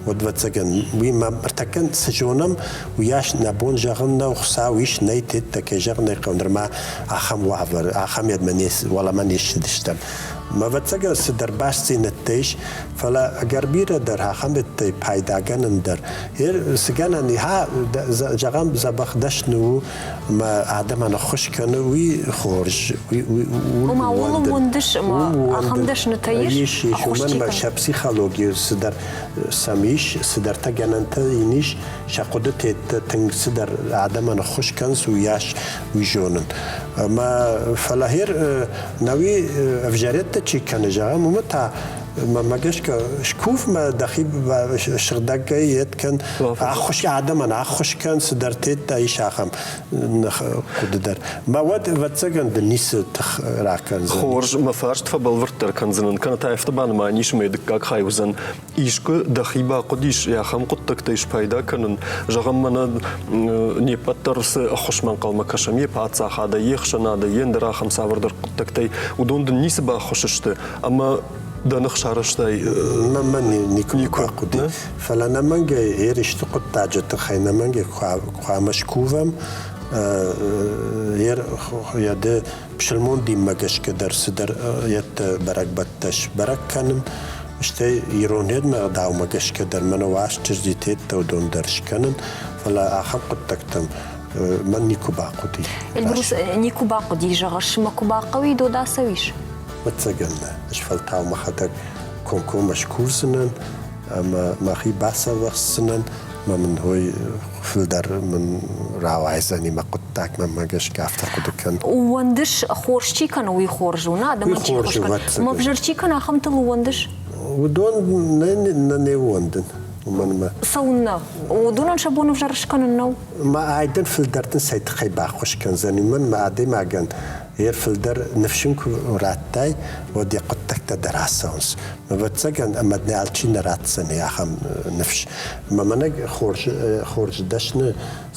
уӕд, ӕвӕццӕгӕн, уый мӕ ӕртӕккӕ цы зонӕм, уыйас нӕ бон зӕгъын нӕу, Хуыцау ис, нӕй, тедтӕ, кӕй зӕгъын ӕй хъӕуы, нырма ахӕм уавӕр, ахӕм йедмӕ не, уӕлӕмӕ не ссыдыстӕм. Мӕ ӕвӕццӕгӕн, цыдӕр бастдзинӕдтӕ ис, фӕлӕ ӕгӕр бирӕ дӕр ахӕмӕттӕй пайдагӕнӕн дӕр. Цы гӕнӕн и, зӕгъӕм, дзӕбӕх дӕсны у ӕмӕ адӕмӕн ӕххуыс кӕны, уый хорз. Ома ууыл ууӕндыс ӕмӕ ахӕм дӕснытӕ ис? Ис, ис, уымӕн ӕмӕ сӕ психологи цыдӕр сӕм ис, цыдӕртӕ гӕнӕнтӕ йын ис, сӕ хъуыдытӕ тынг цыдӕр адӕмӕн ӕххуыс кӕнынц, уыйас уый зонын. Ӕмӕ фӕлӕ хер нӕуи ӕвзӕрӕдтӕ чи кӕны, зӕгъӕм, уымӕ та Мӕнмӕ гӕсгӕ, скув мӕ дӕхи сыгъдӕггӕй йед кӕн, ӕххуыс адӕмӕн ӕххуыс кӕн, цыдӕр тедта ис ахӕм хъуыды дӕр. Мӕ уӕд, ӕвӕццӕгӕн, дын ницы тых ракӕндзӕн. Хорз, мӕ фарст фӕбӕлвырддӕр кӕндзынӕн, кӕнӕ та афтӕ банымайӕн ис, ӕмӕ дыккаг хай уыдзӕн. Искуы дӕхи бахъуыдис ахӕм хъуыддӕгтӕй спайда кӕнын, зӕгъӕм, мӕнӕ не ппӕт дӕр цы ӕххуысмӕ ӕнхъӕлмӕ кӕсӕм, йе паддзахадӕй, йе хсӕнадӕй, йе ндӕр ахӕм цавӕрдӕр хъуыддӕгтӕй, уыдон дын ницы баххуыс сты, ӕмӕ дӕ ных сарӕзтай? Мӕнмӕ никуы бахъуыди. Фӕлӕ нӕмӕнгӕй ерысты хъуыддаджы тыххӕй нӕмӕнгӕй хъуамӕ скувӕм, йӕ ды пысылмон динмӕ гӕсгӕ дӕр цыдӕр йедтӕ бӕрӕгбӕттӕ сбӕрӕг кӕнын, стӕй ирон ӕгъдаумӕ гӕсгӕ дӕр мӕнӕ Уастырджи тедтӕ уыдон дӕр скӕнын, фӕлӕ ахӕм хъуыддӕгтӕм мӕн никуы бахъуыди. Эльбрус, никуы бахъуыди, зӕгъыс, мӕ куы бахъӕуид, уӕд ацӕуис? Ӕвӕццӕгӕн нӕ. Ӕз фӕлтау мӕхӕдӕг комкоммӕ скувдзынӕн ӕмӕ мӕхи бацӕвӕхдзынӕн, мӕ мын уый фылдӕр мын рауайдзӕни мӕ хъуыддаг, мӕнмӕ гӕсгӕ афтӕ хъуыды кӕн. Ууӕндыс, хорз чи кӕны, уый хорз у, нӕ адӕмӕн чи хорз кӕны. Мӕ ӕвзӕр чи кӕны, ахӕмтыл ууӕндыс? Уыдон нӕ не ууӕндын, уымӕн ӕмӕ. Цӕуыннӕ? Уыдонӕн сӕ бон ӕвзӕр скӕнын нӕу? Мӕ айдӕн фылдӕр дын цӕй тыххӕй баххуыс кӕндзӕн, уымӕн мӕ адӕймагӕн йе фылдӕр ныфс ын куы радтай, уӕд йӕ хъуыддӕгтӕ дӕр ацӕуынц. Ӕвӕццӕгӕн, ӕмӕ нӕ алчи нӕ ратдзӕни ахӕм ныфс. Ӕмӕ мӕнӕ хорз, хорз дӕсны,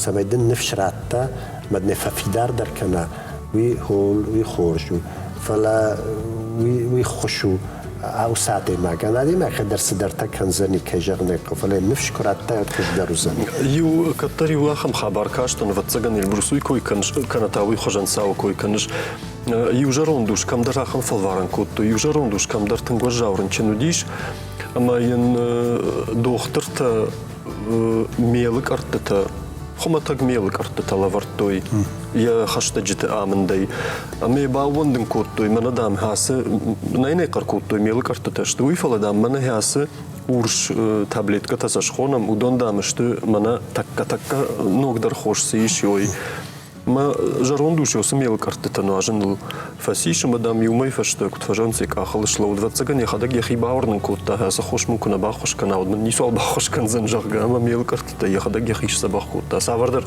цӕмӕй дын ныфс радта, ӕмӕ дын фӕфидардӕр кӕна, уый, уый хорз у. Фӕлӕ уый, уый ххуыс у уыцы адӕймагӕн. Адӕймаг дӕр цыдӕртӕ кӕндзӕни, кӕй зӕгъын ӕй хъӕуы, фӕлӕ ныфс куы радтай, уӕд хуыздӕр уыдзӕни. Иу кӕддӕр иу ахӕм хабар кастӕн, ӕвӕццӕгӕн, Эльбрус уый кой кӕныс, кӕнӕ та уый хуызӕн цауы кой кӕныс. Иу зӕронд ус кӕмдӕр ахӕм фӕлварӕн кодтой. Иу зӕронд ус кӕмдӕр тынг уӕззау рынчын уыдис, ӕмӕ йын дохтыртӕ мелы къӕрттытӕ, хуымӕтӕг мелы къӕрттытӕ лӕвӕрдтой йӕ хӕстӕджыты амындӕй. Ӕмӕ йӕ баууӕндын кодтой, мӕнӕ, дам, хӕцы, нӕ нӕ хъӕр кодтой, мелы къӕрттытӕ сты, уый, фӕлӕ, дам, мӕнӕ хӕцы урс таблеткӕтӕ сӕ схонӕм, уыдон, дам, сты мӕнӕ тӕккӕ-тӕккӕ ногдӕр хос цы ис, уый. Мӕ зӕронд ус уыцы мелы къӕрттытӕ нуазыныл фӕцис ӕмӕ, дам, иу мӕй фӕстӕ куыд фӕзӕгъынц, йӕ къахыл слӕууыд. Ӕвӕццӕгӕн, йӕхӕдӕг йӕхи бауырнын кодта, ацы хос мын куы нӕ баххуыс кӕна, уӕд мын ницуал баххуыс кӕндзӕн, зӕгъгӕ, ӕмӕ мелы къӕрттытӕ йӕхӕдӕг йӕхи сдзӕбӕх кодта. Цавӕрдӕр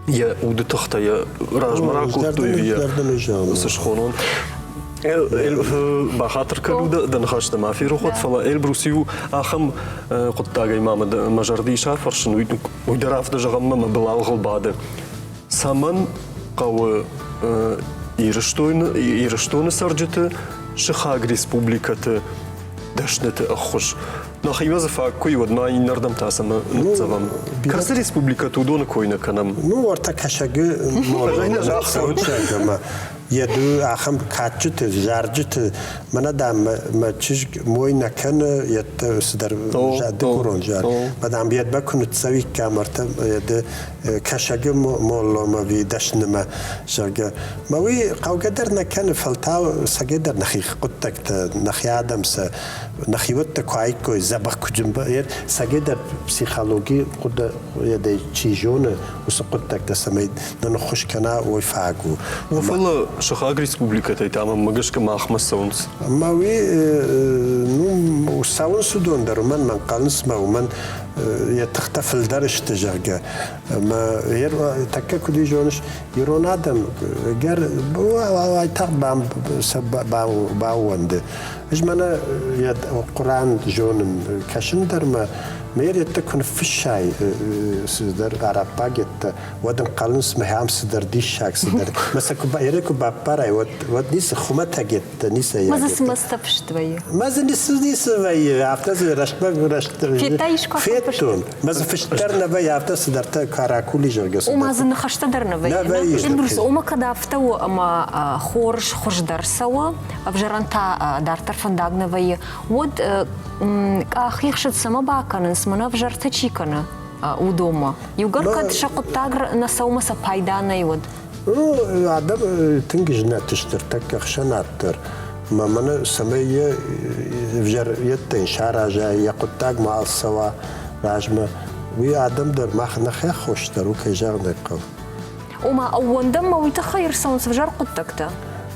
йӕ уды тыхтӕ йӕ размӕ ракодтой ӕви йӕ цы схонон. Бахатыр кӕн дӕ ныхӕстӕ ма ферох уӕд, фӕлӕ Эльбрус иу ахӕм хъуыддагӕй ма мӕ зӕрды ис афӕрсын, уый дӕр афтӕ зӕгъӕм мӕ былалгъыл бады. Цӕмӕн хъӕуы Ирыстоны, Ирыстоны цӕрджыты сыхаг республикӕты дӕсныты ӕххуыс? Нӕхимӕ дзы фаг куы и, уӕд ма иннӕрдӕм та цӕмӕ ныццӕвӕм? Кӕцы республикӕты уыдоны кой нӕ кӕнӕм? Ну, уӕртӕ Кӕсӕгы ӕмӕ йӕ ду ахӕм кадджыты, зарджыты, мӕнӕ, дам, мӕ чызг мой нӕ кӕны, йедтӕ цыдӕр дыгурон зар. Мӕ, дам, йедмӕ куы ныццӕуиккам ӕртӕ ды Кӕсӕгы молломӕ ви дӕснымӕ, зӕгъгӕ. Мӕ уый хъӕугӕ дӕр нӕ кӕны, фӕлтау цӕгӕйдӕр нӕхи хъуыддӕгтӕ, нӕхи адӕм сӕ нӕхиуӕттӕ куы аиккой, дзӕбӕх куы цӕгӕйдӕр психологи хъуыды чи зоны, уыцы хъуыддӕгтӕ цӕмӕй нын ӕххуыс кӕна, уый фаг у. О, фӕлӕ сыхаг республикӕтӕй та мӕнмӕ гӕсгӕ махмӕ цӕуынц. Ӕмӕ уый ну, цӕуынц уыдон дӕр, уымӕн мӕ ӕнхъӕлынц мӕ уымӕн йӕ тыхтӕ фылдӕр сты, зӕгъгӕ. Ӕмӕ тӕккӕ куыд зоныс, ирон адӕм ӕгӕр уайтагъд баууӕнды. Ӕз мӕнӕ йӕ Хъуыран зонын, кӕсын дӕр мӕ ме реттӕ куы ныффыссай цыдӕр араббаг еттӕ, уӕд ӕнхъӕлынц мӕ ам цыдӕр диссаг цыдӕр. Мӕ сӕ куы ере куы баппарай, уӕд, уӕд ницы хуымӕтӕг еттӕ, ницы Мӕ дзы цы мӕстӕ фыст вӕййы? Мӕ дзы ницы ницы вӕййы, афтӕ дзы рӕстмӕ рӕст Федтай искуы Федтон. Мӕ дзы фыст дӕр нӕ вӕййы, афтӕ цыдӕртӕ каракули зӕгъгӕ. Ома дзы ныхӕстӕ дӕр нӕ вӕййы. Нӕ вӕййы. Эльбрус, ома кӕд афтӕ у, ӕмӕ хорз хуыздӕр цӕуы, ӕвзӕрӕн та дарддӕр фӕндаг нӕ вӕййы, уӕд къахихсыд цӕмӕ бакӕнынц, мӕнӕ ӕвзӕртӕ чи кӕны, уыдонмӕ? Иугӕр кӕд сӕ хъуыддаг нӕ цӕуы сӕ пайда нӕй, уӕд? Ну, адӕм тынг знӕт сты ӕртӕккӕ ӕхсӕнад дӕр. Мӕ мӕнӕ цӕмӕй йе взӕр йедтӕй сараза, йӕ хъуыддаг ма ӕрцӕуа размӕ, уый адӕм дӕр мах нӕхи аххос дӕр у, кӕй зӕгъын ӕй хъӕуы. Ома, ӕууӕндӕм ма уый тыххӕй ӕрцӕуынц ӕвзӕр хъуыддӕгтӕ?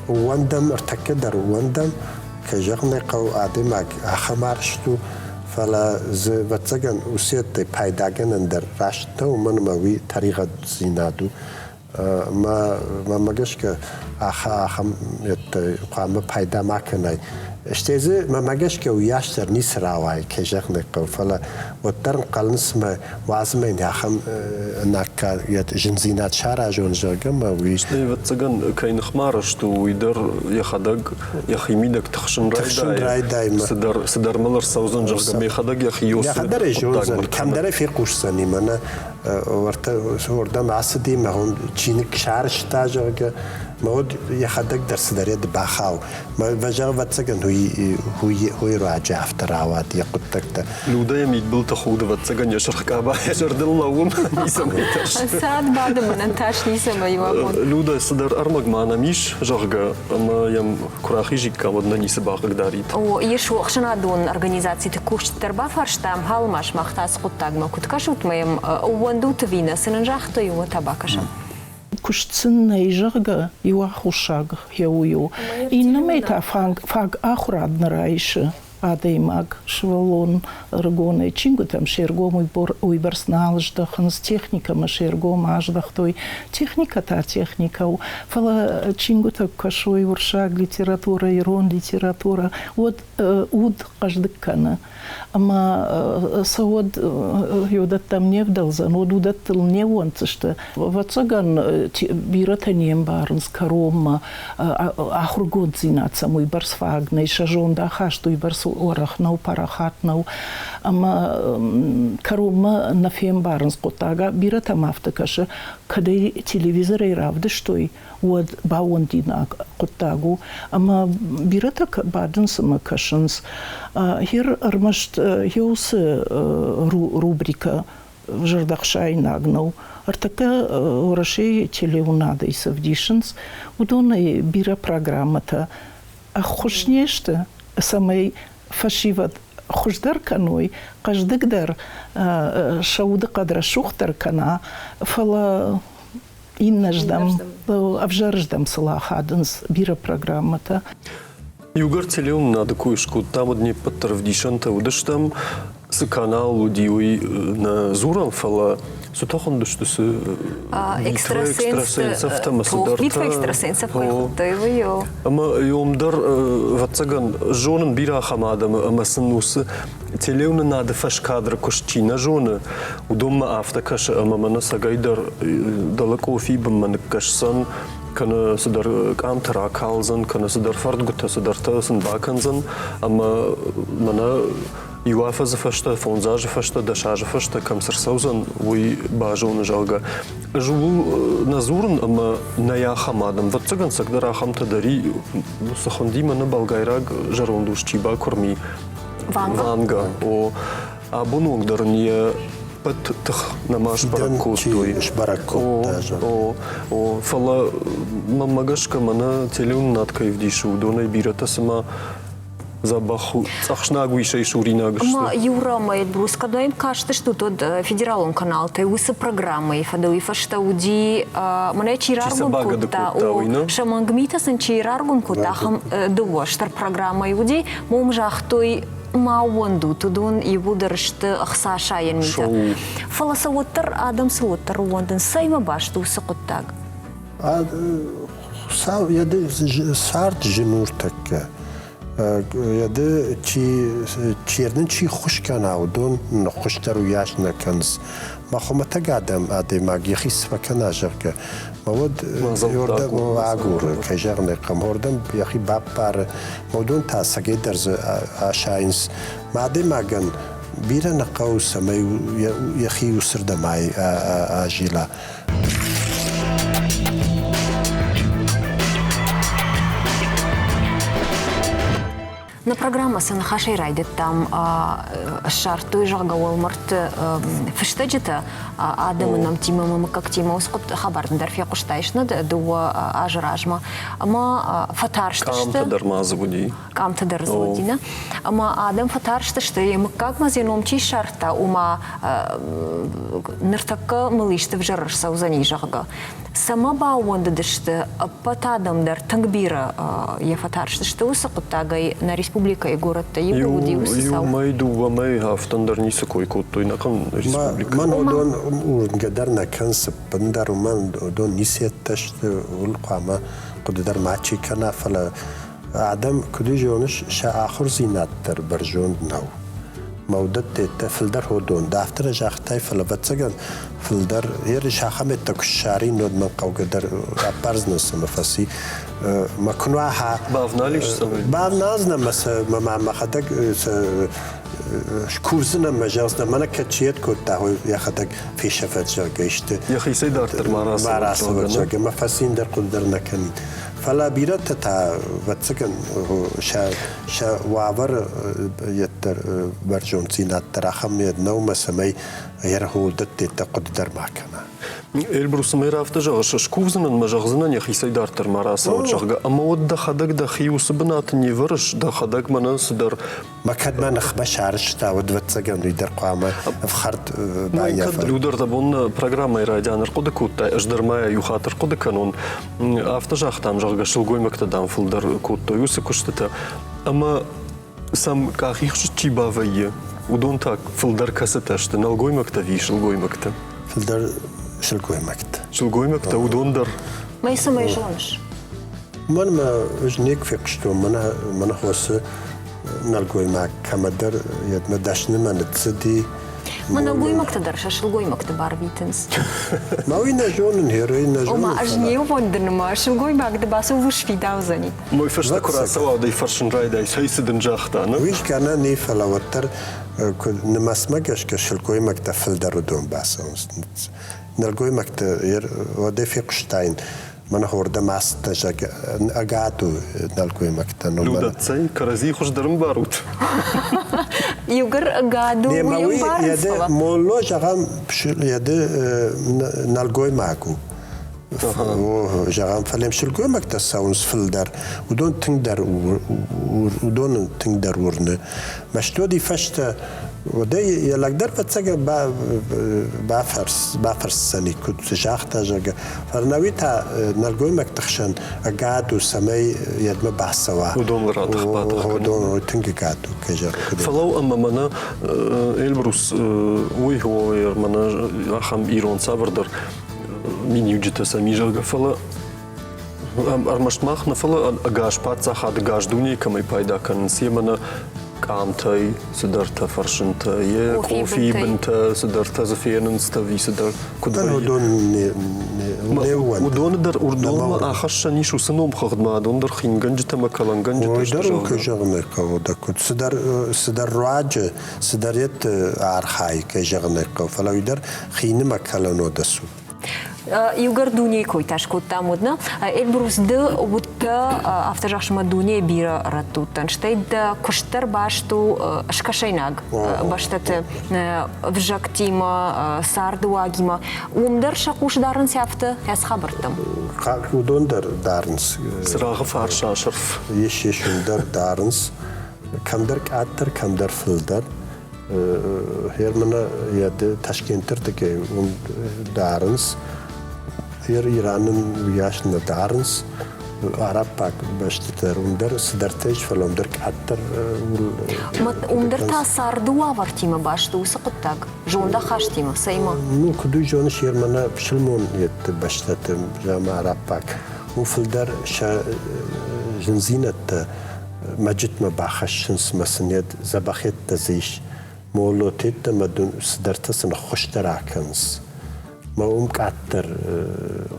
Ууӕндӕм, ӕртӕккӕ дӕр ууӕндӕм. Кӕй зӕгъын ӕй хъӕуы, адӕймаг ахӕм арӕзт у, фӕлӕ дзы, ӕвӕццӕгӕн, уыцы пайдагӕнӕн дӕр раст нӕу, уымӕн ӕмӕ уый тӕригъӕддзинад у. Мӕнмӕ гӕсгӕ, ахӕм хъуамӕ пайда ма кӕнай. Стӕй дзы, мӕнмӕ гӕсгӕ, уыйас дӕр ницы рауайы, кӕй зӕгъын ӕй хъӕуы, фӕлӕ уӕддӕр ӕнхъӕлынц мӕ уадзмӕ йын ахӕм ӕнаккаг зындзинад саразон, зӕгъгӕ, мӕ уый. Стӕй, ӕвӕццӕгӕн, кӕй ныхмӕ арӕзт у, уый дӕр йӕхӕдӕг йӕхимидӕг тыхсын райдайы, цыдӕр мыл ӕрцӕудзӕн, зӕгъгӕ, мӕхӕдӕг йӕхи Йӕхӕдӕр ӕй зондзӕн, кӕмдӕр ӕй фехъусдзӕни, мӕнӕ уӕртӕ уырдӕм ацыди, мӕ чиныг сарӕзта, зӕгъгӕ, мӕ уӕд йӕхӕдӕг дӕр цыдӕр йӕ бахау. Мӕ ӕвӕццӕгӕн, уый руаджы афтӕ рауад йӕ хъуыддӕгтӕ. Людӕ йӕ мидбылты худы, ӕвӕццӕгӕн, йӕ сырх къаба йӕ зӕрдыл лӕууы, ницӕмӕй тӕрсы. Цад бады мӕнӕн тас ницӕмӕй у абон. Людӕ, цыдӕр ӕрмӕг ма нӕм ис, зӕгъгӕ, ӕмӕ йӕм куы рахизиккам, уӕд нӕ ницы бахъыгдарид. О, ис ӕхсӕнадон организациты кусджыты дӕр бафарстам, халымӕ сымах та ацы хъуыддагмӕ куыд кӕсут мӕ йӕм ӕууӕндут ӕви нӕ, цы нын загътой, уымӕ та бакӕсӕм. Куыст сын нӕй, зӕгъгӕ, иу аххосаг хъӕуы у. Иннӕмӕй та фаг ахуырад нӕ райсы адӕймаг, сывӕллон ӕрыгонӕй чингуытӕм се ргом уыйбӕрц нал здӕхынц, техникӕмӕ се ргом аздӕхтой. Техникӕ та техникӕ у, фӕлӕ чингуытӕ куы кӕсой уырыссаг литературӕ, ирон литературӕ, уӕд уд хъӕздыг кӕны. Ӕмӕ сӕ уӕд уыдӕттӕм не вдӕлдзӕн, уӕд уыдӕттыл не ууӕнддзысты. Ӕвӕццӕгӕн, бирӕтӕ не мбарынц кӕронмӕ, ахуыргонддзинад сӕм уыйбӕрц фаг нӕй, сӕ зондахаст уыйбӕрц уӕрӕх нӕу, парахат нӕу. Ӕмӕ кӕронмӕ нӕ фембарынц хъуыддаг. Бирӕтӕм афтӕ кӕсы, кӕд ӕй телевизорӕй равдыстой, уӕд баууӕндинаг хъуыддаг у. Ӕмӕ бирӕтӕ бадынц ӕмӕ кӕсынц. Гьер ӕрмӕст уыцы рубрикӕ зӕрдӕхсаинаг нӕу. Ӕртӕккӕ Уӕрӕсейы телеуынадӕй цы ӕвдисынц, уыдонӕй бирӕ программӕтӕ ӕххуыс не сты, цӕмӕй фӕсивӕд хуыздӕр кӕной, хъӕздыгдӕр, сӕ удыхъӕд рӕсугъддӕр кӕна, фӕлӕ иннӕрдӕм, ӕвзӕрыздӕм сыл ахадынц бирӕ программӕтӕ. Иугӕр телеуынынады кой скодтам, уӕд не ппӕт дӕр ӕвдисӕнтӕ уыдыстӕм. Цы канал уыди, уый нӕ дзурӕм, фӕлӕ цы та хуындысты, цы экстрасенсов ӕмӕ цыдӕртӕ. Битва экстрасенсов кой хуыдтой, уый Ӕмӕ уым дӕр, ӕвӕццӕгӕн, зонын бирӕ ахӕм адӕмы, ӕмӕ сын уыцы телеуынынады фӕскадры куыст чи нӕ зоны, уыдонмӕ афтӕ кӕсы, ӕмӕ мӕнӕ цӕгӕйдӕр дӕлӕ къофийы бынмӕ ныккӕсдзӕн, кӕнӕ цыдӕр къамтӕ ракалдзӕн, кӕнӕ цыдӕр фӕрдгуытӕ, цыдӕртӕ сын бакӕндзӕн, ӕмӕ мӕнӕ иу афӕдзы фӕстӕ, фондз азы фӕстӕ, дӕс азы фӕстӕ кӕм цы рцӕудзӕн, уый базоны, зӕгъгӕ. Ӕз ууыл нӕ дзурын ӕмӕ нӕй ахӕм адӕм. Ӕвӕццӕгӕн, цӕгдӕр ахӕмтӕ дӕр и, цы хуынди мӕнӕ болгайраг зӕронд ус чи бакуырми, Ванга? Ванга, о. Абоны онг дӕр ын йӕ ппӕт тых нӕма сбӕрӕг кодтой. Сбӕрӕг кодта. О, о, фӕлӕ мӕнмӕ гӕсгӕ мӕнӕ телеуынынад кӕй ӕвдисы, уыдонӕй бирӕтӕ цыма дзӕбӕх цъӕхснаг уисӕй суринаг сты. Ӕмӕ Юра Эльбрус, кӕд ӕм кастыстут, уӕд федералон каналтӕй уыцы программӕйы фӕдыл уый фӕстӕ уыди, мӕнӕ чи раргом кодта, о, сӕ мӕнг митӕ сын чи раргом кодта, ахӕм дыууӕ стыр программӕйы уыди. Уым загътой, ма ууӕндут, уыдон иууылдӕр сты ӕхцасайӕн митӕ. Фӕлӕ сӕ уӕддӕр адӕм сыл уӕддӕр ууӕндынц. Цӕимӕ баст у уыцы хъуыддаг? Хуыцау йӕ цард зын у ӕртӕккӕ. Йӕ чи чернын чи ххуыс кӕна, уыдон ныххуыс дӕр уыйас нӕ кӕнынц. Мӕ хуымӕтӕг адӕм адӕймаг йӕхи цы фӕкӕна, зӕгъгӕ, мӕ уӕд уордӕм агуры, кӕй зӕгъын ӕй хъӕуы, уордӕм йӕхи баппары, мӕ уыдон та ӕцӕгӕйдӕр дзы асайынц. Мӕ адӕймагӕн бирӕ нӕ хъӕуы, цӕмӕй йӕхи уыцырдӕм азила. Нӕ программӕ цы ныхасӕй райдыдтам, ссардтой, зӕгъгӕ, уӕлмӕрдты фыстӕджытӕ адӕмы нӕмттимӕ ӕмӕ мыггӕгтимӕ. Уыцы хабар дын дӕр фехъуыстаис нӕ дыууӕ азы размӕ. Ӕмӕ фӕтарстысты. Къамтӕ дӕр ма дзы уыди. Къамтӕ дӕр дзы уыди, нӕ? Ӕмӕ адӕм фӕтарстысты, йӕ мыггагмӕ дзы ном чи ссардта, ома ныртӕккӕ мыл исты ӕвзӕр ӕрцӕудзӕни, зӕгъгӕ. Цӕмӕ баууӕндыдысты ӕппӕт адӕм дӕр тынг бирӕ йӕ фӕтарстысты уыцы хъуыддагӕй нӕ республикӕйы горӕттӕ иу уыди уыцы цау. Иу мӕй, дыууӕ мӕй афтӕ дӕр ницы кой кодтой нӕхъӕн республикӕйы. Мӕн уыдон уырнгӕ дӕр нӕ кӕнынц ӕппындӕр, уымӕн уыдон ницӕттӕ сты, ууыл хъуамӕ хъуыды дӕр мачи кӕна, фӕлӕ адӕм, куыд зоныс, сӕ ахуырдзинад дӕр бӕрзонд нӕу. Мӕ уыдӕттӕ фылдӕр ходон. Ды афтӕ нӕ загътай, фӕлӕ ӕвӕццӕгӕн фылдӕр ерыс ахӕметтӕ куы ссарин, уӕд мӕн хъӕугӕ дӕр ӕппардзынӕн цӕмӕ фӕци. Мӕ куы нуа Бавналис цӕмӕй? Бавналдзынӕн мӕ сӕ мӕ мӕхӕдӕг сӕ скурдзынӕн мӕ зӕгъдзынӕн, мӕнӕ кӕд чи кодта, йӕхӕдӕг фесӕфӕд, зӕгъгӕ, исты. Йӕхицӕй дарддӕр ма рацӕуӕд, зӕгъгӕ, мӕ фӕцин дӕр хъуыды дӕр нӕ кӕнин. Фӕлӕ бирӕтӕ та, ӕвӕццӕгӕн, сӕ уавӕры йеддӕр бӕрзонддзинад дӕр ахӕм нӕу мӕ цӕмӕй ӕргъулдӕттӕ хъуыды дӕр ма кӕна. Эльбрус, мэр афтӕ зӕгъыс, скувдзынӕн мӕ зӕгъдзынӕн йӕхицӕй дарддӕр ма рацӕуӕд, зӕгъгӕ, ӕмӕ уӕд дӕхӕдӕг дӕхи уыцы бынаты не вӕрыс, дӕхӕдӕг мӕнӕн цыдӕр Мӕ кӕд мӕ ныхмӕ сарӕзта, уӕд ӕвӕццӕгӕн уый дӕр хъуамӕ ӕфхӕрд баййафа. Кӕд Людер дӕ бон программӕйы райдиан ӕрхъуыды кодтай, ӕз дӕр ма йӕ иу хатт ӕрхъуыды кӕнон. Афтӕ загътам, зӕгъгӕ, сылгоймӕгтӕ, дам, фылдӕр кодтой уыцы куыстытӕ. Ӕмӕ сӕм къахихсыд чи бавӕййы, уыдон та фылдӕр кӕцытӕ сты, нӕлгоймӕгтӕ ӕви сылгоймӕгтӕ? Фылдӕр сылгоймӕгтӕ. Сылгоймӕгтӕ, уыдон дӕр. Мӕ цӕмӕй зоныс? Мӕнмӕ ӕз никуы фехъуыстон, мӕнӕ хосы нӕлгоймаг кӕмӕдӕр йедмӕ дӕснымӕ ныццыди. Мӕ нӕлгоймӕгтӕ дӕр сӕ сылгоймӕгты барвитынц. Мӕ уый нӕ зонын, герой нӕ зонын. Ома ӕз не ууӕндын, мӕ сылгоймаг ды бацу ус фидаудзӕни. Мой фӕстӕ куы рацӕуа, уӕд ӕй фӕрсын райдай, цӕй цы дын загъта, нӕ? Уый гӕнӕн и, фӕлӕ уӕддӕр куыд нымӕцмӕ гӕсгӕ сылгоймӕгтӕ фылдӕр уыдон бацӕуынц. Нӕлгоймӕгты уӕдӕй фехъуыстаин, мӕнӕ хордӕм ацыдтӕ, зӕгъгӕ, ӕгад у нӕлгоймӕгтӕн. Людӕццӕй кӕрӕдзи хуыздӕр ӕмбарут? Иугӕр ӕгад у, уый ӕмбарынц, фӕлӕ. Молло, зӕгъӕм, еды нӕлгоймаг у. Зӕгъӕм, фӕлӕ сылгоймӕгтӕ цӕуынц фылдӕр, уыдон тынгдӕр уыдон тынгдӕр уырны. Мӕстуӕди фӕстӕ Уӕдӕй йӕ лӕг дӕр ӕвӕццӕгӕн бафӕрсдзӕни, куыд загъта, зӕгъгӕ. Фӕлӕ та нӕлгоймӕгты хсӕн ӕгад у, цӕмӕй йедмӕ бацӕуа. Уыдон ратых-батых Уыдон тынг ӕгад у, кӕй зӕгъын. Фӕлӕу ӕмӕ мӕнӕ Эльбрус, уый мӕнӕ ахӕм ирон цавӕрдӕр миниуджытӕ сӕм и, зӕгъгӕ, фӕлӕ Ӕрмӕст мах нӕ, фӕлӕ ӕгас паддзахад, ӕгас дунейы кӕмӕй пайда кӕнынц, йе мӕнӕ къамтӕй цыдӕртӕ фӕрсынтӕ, йе къофийы бынтӕ цыдӕртӕ дзы фенынц ӕви цыдӕр куыд вӕййы. Уыдоны дӕр уырдонмӕ ахӕссӕн ис уыцы номхыгъдмӕ, адон дӕр хингӕнджытӕ ӕмӕ кӕлӕнгӕнджытӕ сты, зӕгъгӕ. Кӕй зӕгъын ӕй хъӕуы, дӕ куыд цыдӕр, цыдӕр руаджы, цыдӕр йедты архайы, кӕй зӕгъын ӕй хъӕуы, фӕлӕ уый дӕр хинымӕ кӕлӕн у. Иугӕр дунейы койтӕ скодтам, уӕд нӕ Эльбрус, ды уыдтӕ афтӕ зӕгъыс, дунейы бирӕ рӕтты уыдтӕн, стӕй дӕ куыст дӕр баст у скӕсӕйнаг бӕстӕты ӕвзӕгтимӕ, цардыуагимӕ. Уым дӕр сӕ хъус дарынц афтӕ ацы хабӕрттӕм? Уыдон дӕр дарынц. Цырагъы фарс асырф. Ис, ис, уым дӕр дарынц. Кӕмдӕр къаддӕр, кӕмдӕр фылдӕр. Германы Ташкенты рдыгӕй уым дарынц, Ираны уыйас нӕ дарынц, араббаг бӕстӕтӕ уым дӕр цыдӕртӕ ис, фӕлӕ уым дӕр къаддӕр. Уым дӕр та царды уавӕртимӕ баст у уыцы хъуыддаг, зондахастимӕ, цӕимӕ? Ну, куыд уый зоныс, Германы пысылмон бӕстӕты, зӕгъӕм, араббаг, уым фылдӕр сӕ зындзинӕдтӕ мӕджытмӕ бахӕссынц мӕ сын йӕ дзӕбӕхеттӕ дзы ис. Моллотеттӕ мӕ цыдӕртӕ сын ӕххуыстӕ ракӕнынц. Мӕ уым къаддӕр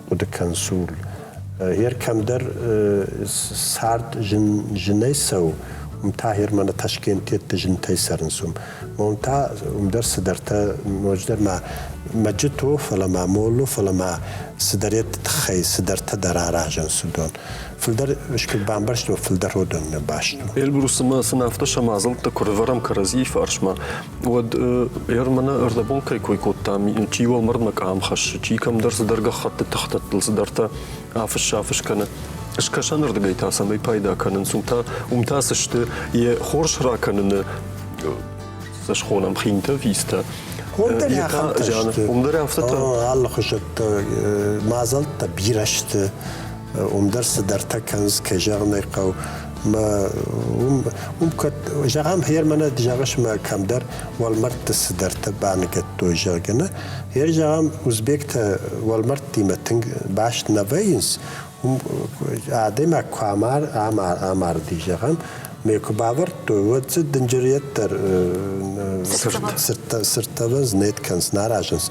хъуыды кӕнынц ууыл. Гъер кӕмдӕр цард зынӕй цӕуы, уым та гъер мӕнӕ Ташкентетты зынтӕй цӕрынц уым. Мӕ уым та уым дӕр цыдӕртӕ ноджыдӕр ма мӕджыт у, фӕлӕ ма молло, фӕлӕ ма цыдӕретты тыххӕй цыдӕртӕ дӕр аразынц уыдон. Фылдӕр куыд бамбӕрстон, фылдӕр уыдонмӕ баст у. Эльбрусы ма сын афтӕ сӕ мадзӕлттӕ куы рывӕрӕм кӕрӕдзийы фарсмӕ, уӕд мӕнӕ ӕрдӕбон кӕй кой кодтам, чи уӕлмӕрдмӕ къам хӕссы, чи кӕмдӕр цыдӕр гӕххӕтты тыхтӕттыл цыдӕртӕ афысс-афысс кӕны. Скӕсӕнырдыгӕй та цӕмӕй пайда кӕнынц, уым та цы сты йӕ хорз ракӕныны схонӕм хинтӕ, визтӕ. Уым дӕр ахӕмтӕ сты. Уым дӕр афтӕтӕ? Алыхуызӕттӕ мадзӕлттӕ бирӕ сты. Уым дӕр цыдӕртӕ кӕнынц, кӕй зӕгъын ӕй хъӕуы. Мӕ уым, уым кӕд, зӕгъӕм, гъер мӕнӕ зӕгъыс мӕ кӕмдӕр уӕлмӕрдты цыдӕртӕ баныгӕдтой, зӕгъгӕ, нӕ? Гъер зӕгъӕм, узбектӕ уӕлмӕрдтимӕ тынг баст нӕ вӕййынц, уым адӕймаг куы амар, амарди, зӕгъӕм, мӕ куы бавӕрдтой, уӕд дзы дынджыр дӕр цыртдзӕвӕн знӕт кӕнынц, нӕ аразынц.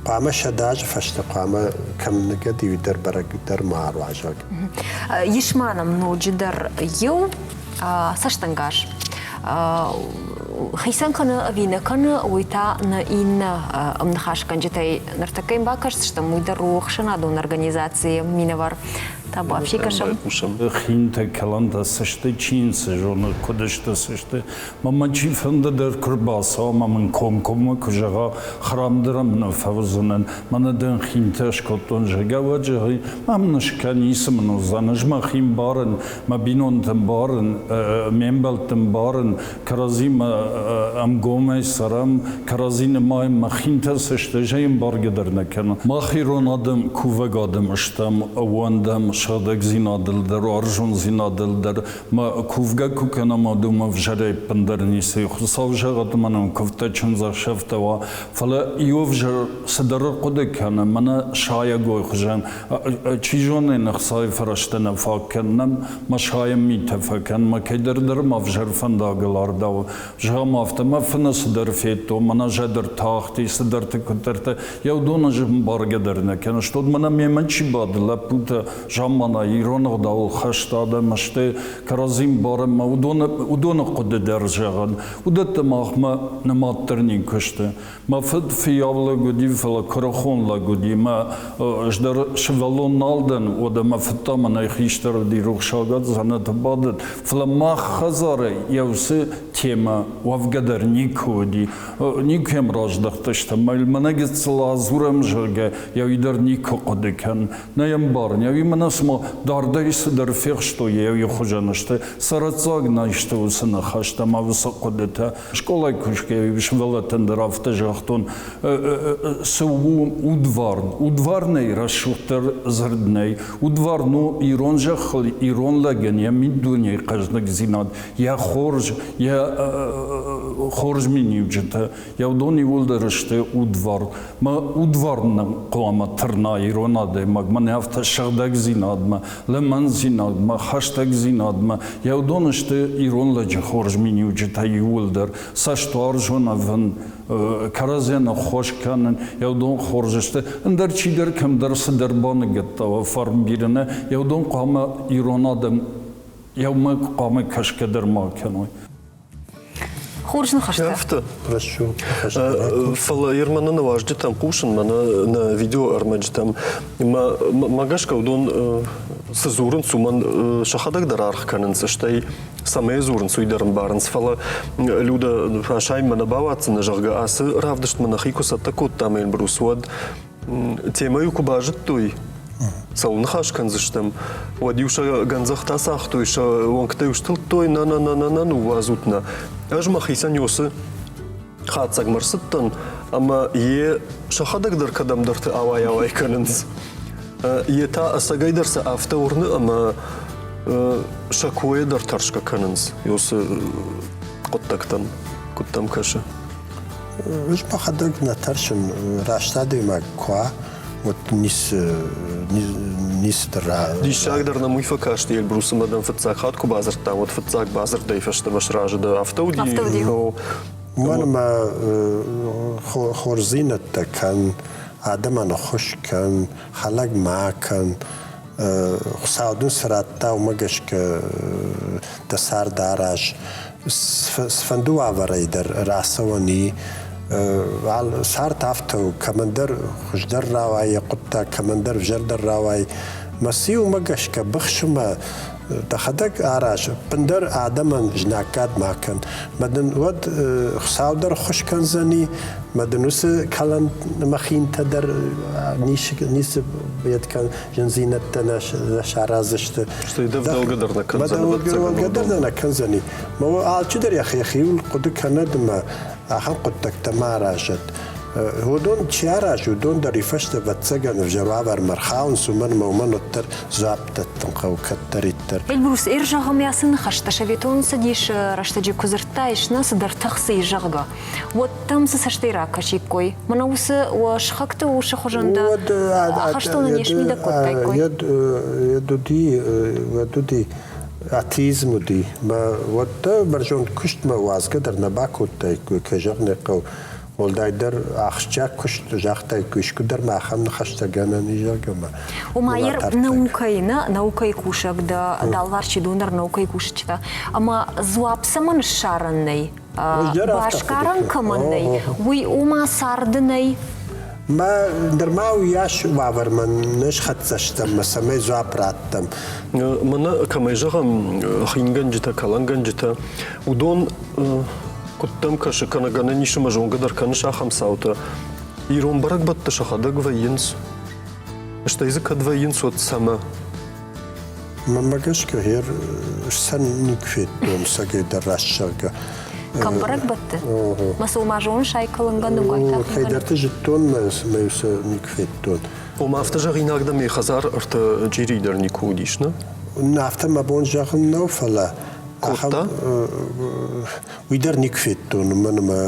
Хъуамӕ 100 азы фӕстӕ хъуамӕ кӕм ныгӕд и, уый дӕр бӕрӕг дӕр ма ӕруазӕг. Ис ма нӕм ноджыдӕр иу цӕстӕнгас. Хицӕн кӕны ӕви нӕ кӕны, уый та нӕ иннӕ ӕмныхасгӕнджытӕй ныртӕккӕ йын бакӕсдзыстӕм, уый дӕр у ӕхсӕнадон организацийы минӕвар. Табуафси кӕсӕм. Хинтӕ, кӕлӕнтӕ цы сты, чи йын цы зоны, куыд сты, цы сты. Мӕнмӕ чи фӕнды дӕр куы рбацӕуа ӕмӕ мын комкоммӕ куы зӕгъа, храм дӕр ӕм нӕ фӕуыдзынӕн, мӕнӕ дын хинтӕ скодтон, зӕгъгӕ, уӕд зӕгъин, ма мын скӕн, ницы мын уыдзӕн, ӕз мӕхи мбарын, мӕ бинонты мбарын, ме мбӕлтты мбарын, кӕрӕдзимӕ ӕмгомӕй цӕрӕм, кӕрӕдзи нымайӕм, мӕ хинтӕ цы сты, ӕз ӕй ӕмбаргӕ дӕр нӕ кӕнын. Мах ирон адӕм кувӕг адӕм стӕм, ӕууӕндӕм сыгъдӕгдзинадыл дӕр, уарзондзинадыл дӕр. Мӕ кувгӕ куы кӕнӕм, уӕд уым ӕвзӕрӕй ӕппындӕр ницы. Хуыцау зӕгъӕд, мӕнӕн куывдтӕ чындзӕхсӕвтӕ уа, фӕлӕ иу ӕвзӕр цыдӕр ӕрхъуыды кӕны, мӕнӕ сайӕгой хуызӕн. Чи зоны, йын ӕхцайы фӕрӕзтӕ нӕ фаг кӕнӕм, мӕ сайӕн митӕ фӕкӕн, мӕ кӕйдӕр дӕр ма ӕвзӕр фӕндагыл ардауы. Зӕгъӕм, афтӕ мӕ фыны цыдӕр федтон, мӕнӕ зӕд ӕртахти, цыдӕрты куыддӕртӕ. Йӕ уыдон ӕз ӕмбаргӕ дӕр нӕ кӕнын. Стод мӕнӕ мемӕ чи бады, лӕппутӕ, заммана ирон ӕгъдауыл хӕст адӕм сты, кӕрӕдзи мбарӕм ӕмӕ уыдоны, уыдоны хъуыды дӕр зӕгъын. Уыдӕттӕ махмӕ нымаддӕр никуы сты. Мӕ фыд фыййау лӕг уыди, фӕлӕ куырыхон лӕг уыди. Мӕ ӕз дӕр сывӕллон нал дӕн, уӕдӕ мӕ фыд та мӕнӕй хистӕр уыди, рухсагад дзӕнӕты бадыд. Фӕлӕ мах хӕдзары йӕ уыцы темӕ уӕвгӕ дӕр никуы уыди. Никуы йӕм раздӕхтыстӕм. Мӕнӕ гыццыл адзурӕм, зӕгъгӕ, йӕ уый дӕр никуы хъуыды кӕн. Нӕ йӕ мбарын. Ӕви мӕнӕ цыма дардӕй цыдӕр фехстой, йӕ хуызӕн сты. Цӕрӕццаг нӕ сты уыцы ныхӕстӕ ӕмӕ уыцы хъуыдытӕ. Скъолайы кусгӕйӕ сывӕллӕттӕн дӕр афтӕ загътон, цы у удварн? Удварнӕй рӕсугъддӕр дзырд нӕй. Удварн у ирон зӕххыл ирон лӕгӕн йӕ миддунейы хъӕздыгдзинад, йӕ хорз, йӕ хорз миниуджытӕ. Йӕ уыдон иууылдӕр сты удварн. Мӕ удварн хъуамӕ тырна ирон адӕймаг, мӕнӕ афтӕ сыгъдӕгдзинадмӕ, лымӕндзинадмӕ, хӕстӕгдзинадмӕ. Йӕ уыдон сты ирон лӕджы хорз миниуджытӕ иууылдӕр. Цӕстуарзон ӕвӕн, кӕрӕдзийӕн ӕххуыс кӕнын, йӕ уыдон хорз сты. Ӕндӕр чидӕр кӕмдӕр цыдӕр баныгӕдта фарн бирӕ нӕ, йӕ уыдон хъуамӕ ирон адӕм еумӕ хъуамӕ кӕсгӕ дӕр ма кӕной. Хорз ныхӕстӕ. Афтӕ. Фӕлӕ Ерманы нӕ уазджытӕм хъусын, мӕнӕ нӕ видеоӕрмӕджытӕм. Мӕ гӕсгӕ уыдон цы дзурынц, уымӕн сӕхӕдӕг дӕр аргъ кӕнынц, стӕй цӕмӕй дзурынц, уый дӕр ӕмбарынц. Фӕлӕ Люда асайынмӕ нӕ бауадздзынӕ, зӕгъгӕ, ацы равдыстмӕ нӕхи куы цӕттӕ кодтам Эльбрус, уӕд темӕ-иу куы базыдтой, цӕуыл ныхас кӕндзыстӕм, уӕд-иу сӕ гӕндзӕхтӕ цагътой, сӕ уӕнгтӕ-иу стылдтой, нӕ-нӕ-нӕ-нӕ, ныууадзут нӕ. Ӕз мӕхицӕн Йосы хатдзӕгмӕ рцыдтӕн, ӕмӕ йе сӕхӕдӕг дӕр кӕдӕмдӕрты ауай-ауай кӕнынц. Йе та ӕцӕгӕйдӕр сӕ афтӕ уырны, ӕмӕ сӕ койӕ дӕр тӕрсгӕ кӕнынц Йосы хъуыддӕгтӕн, куыд дӕм кӕсы? Ӕз мӕхӕдӕг нӕ тӕрсын, раст адӕймаг куы уа, уӕд ницы, ницы дӕр Диссаг дӕр нӕм уый фӕкасти, Эльбрусы мадӕн фыццаг хатт куы бадзырдтам, уӕд фыццаг бадзырдӕй фӕстӕмӕ сразы дӕ. Афтӕ уыди? Афтӕ уыди. Уымӕн ӕмӕ хорздзинӕдтӕ кӕн, адӕмӕн ӕххуыс кӕн, хӕлӕг ма кӕн, Хуыцау дын цы радта, уымӕ гӕсгӕ дӕ цард араз. Цыфӕнды уавӕрӕй дӕр рацӕуӕн и. Цард афтӕ у, кӕмӕндӕр хуыздӕр рауайы йӕ хъуыддаг, кӕмӕндӕр ӕвзӕрдӕр рауайы. Мӕ цы уымӕ гӕсгӕ быхсы мӕ дӕхӕдӕг араз, ӕппындӕр адӕмӕн знаггад ма кӕн. Мӕ дын уӕд Хуыцау дӕр ӕххуыс кӕндзӕни, мӕ дын уыцы кӕлӕн ӕмӕ хинтӕ дӕр ницы йед кӕн, зындзинӕдтӕ нӕ сараздзысты. Стӕй дӕ вдӕлгӕ дӕр нӕ кӕндзӕн, ӕвӕццӕгӕн. дӕр нӕ кӕндзӕни. Мӕ алчидӕр йӕхиуыл хъуыды кӕнӕд ӕмӕ ахӕм хъуыддӕгтӕ ма аразӕд. Уыдон чи аразы, уыдон дӕр и фӕстӕ, ӕвӕццӕгӕн, ӕвзӕр уавӕрмӕ ӕрхауынц, уымӕн ӕмӕ уымӕн уӕддӕр дзуапп дӕттын хъӕуы кӕддӕриддӕр. Эльбрус, ӕрзӕгъӕм ацы ныхӕстӕ Советон Цӕдисы рӕстӕджы куы дзырдтаис, нӕ цыдӕр тых цы ис, зӕгъгӕ, уӕд дӕм цы цӕстӕй ракӕсиккой? Мӕнӕ уыцы уӕ сыхӕгты усы хуызӕн дӕ ахӕстоны не смидӕг кодтаиккой? Уӕд уыди, уӕд уыди атеизм уыди. Мӕ уӕд дӕ бӕрзонд куыстмӕ уадзгӕ дӕр нӕ бакодтаиккой, кӕй зӕгъын ӕй хъӕуы. Уӕлдайдӕр ахсджиаг куыст загътаиккой, искуыдӕр ма ахӕм ныхӕстӕ гӕнӕн ис, зӕгъгӕ ма. Ома ер наукӕйы, нӕ наукӕйы кусӕг дӕ, дӕлварс чи дон дӕр наукӕйы кусджытӕ. Ӕмӕ дзуапп цӕмӕн ссарӕн нӕй? Басгарӕн кӕмӕн нӕй, уый ома царды нӕй. Мӕ нырма уыйас уавӕрмӕ не схӕццӕ стӕм, цӕмӕй дзуапп раттӕм. Мӕнӕ кӕмӕй зӕгъӕм, хингӕнджытӕ, кӕлӕнгӕнджытӕ, уыдон Куыд дӕм кӕсы, кӕнӕ гӕнӕн ис ӕмӕ зонгӕ дӕр кӕныс ахӕм цаутӕ? Ирон бӕрӕгбӕтты сӕхӕдӕг вӕййынц? Стӕй дзы кӕд вӕййынц, уӕд цӕмӕ? Мӕнмӕ гӕсгӕ, гъер сӕ никуы федтон цӕгӕй дӕр раст зӕгъгӕ. Кӕм бӕрӕгбӕтты? Мӕ цы ма зоныс, ай кӕлӕнгӕнӕг уайтагъд. Кӕйдӕрты зыдтон, мӕ сӕ никуы федтон. Ома афтӕ зӕгъинаг дӕм йӕ хӕдзар ӕртӕ чъирийы дӕр никуы уыдис, нӕ? Афтӕ мӕ бон зӕгъын нӕу, фӕлӕ Кодта? Уый дӕр никуы федтон, уымӕн ӕмӕ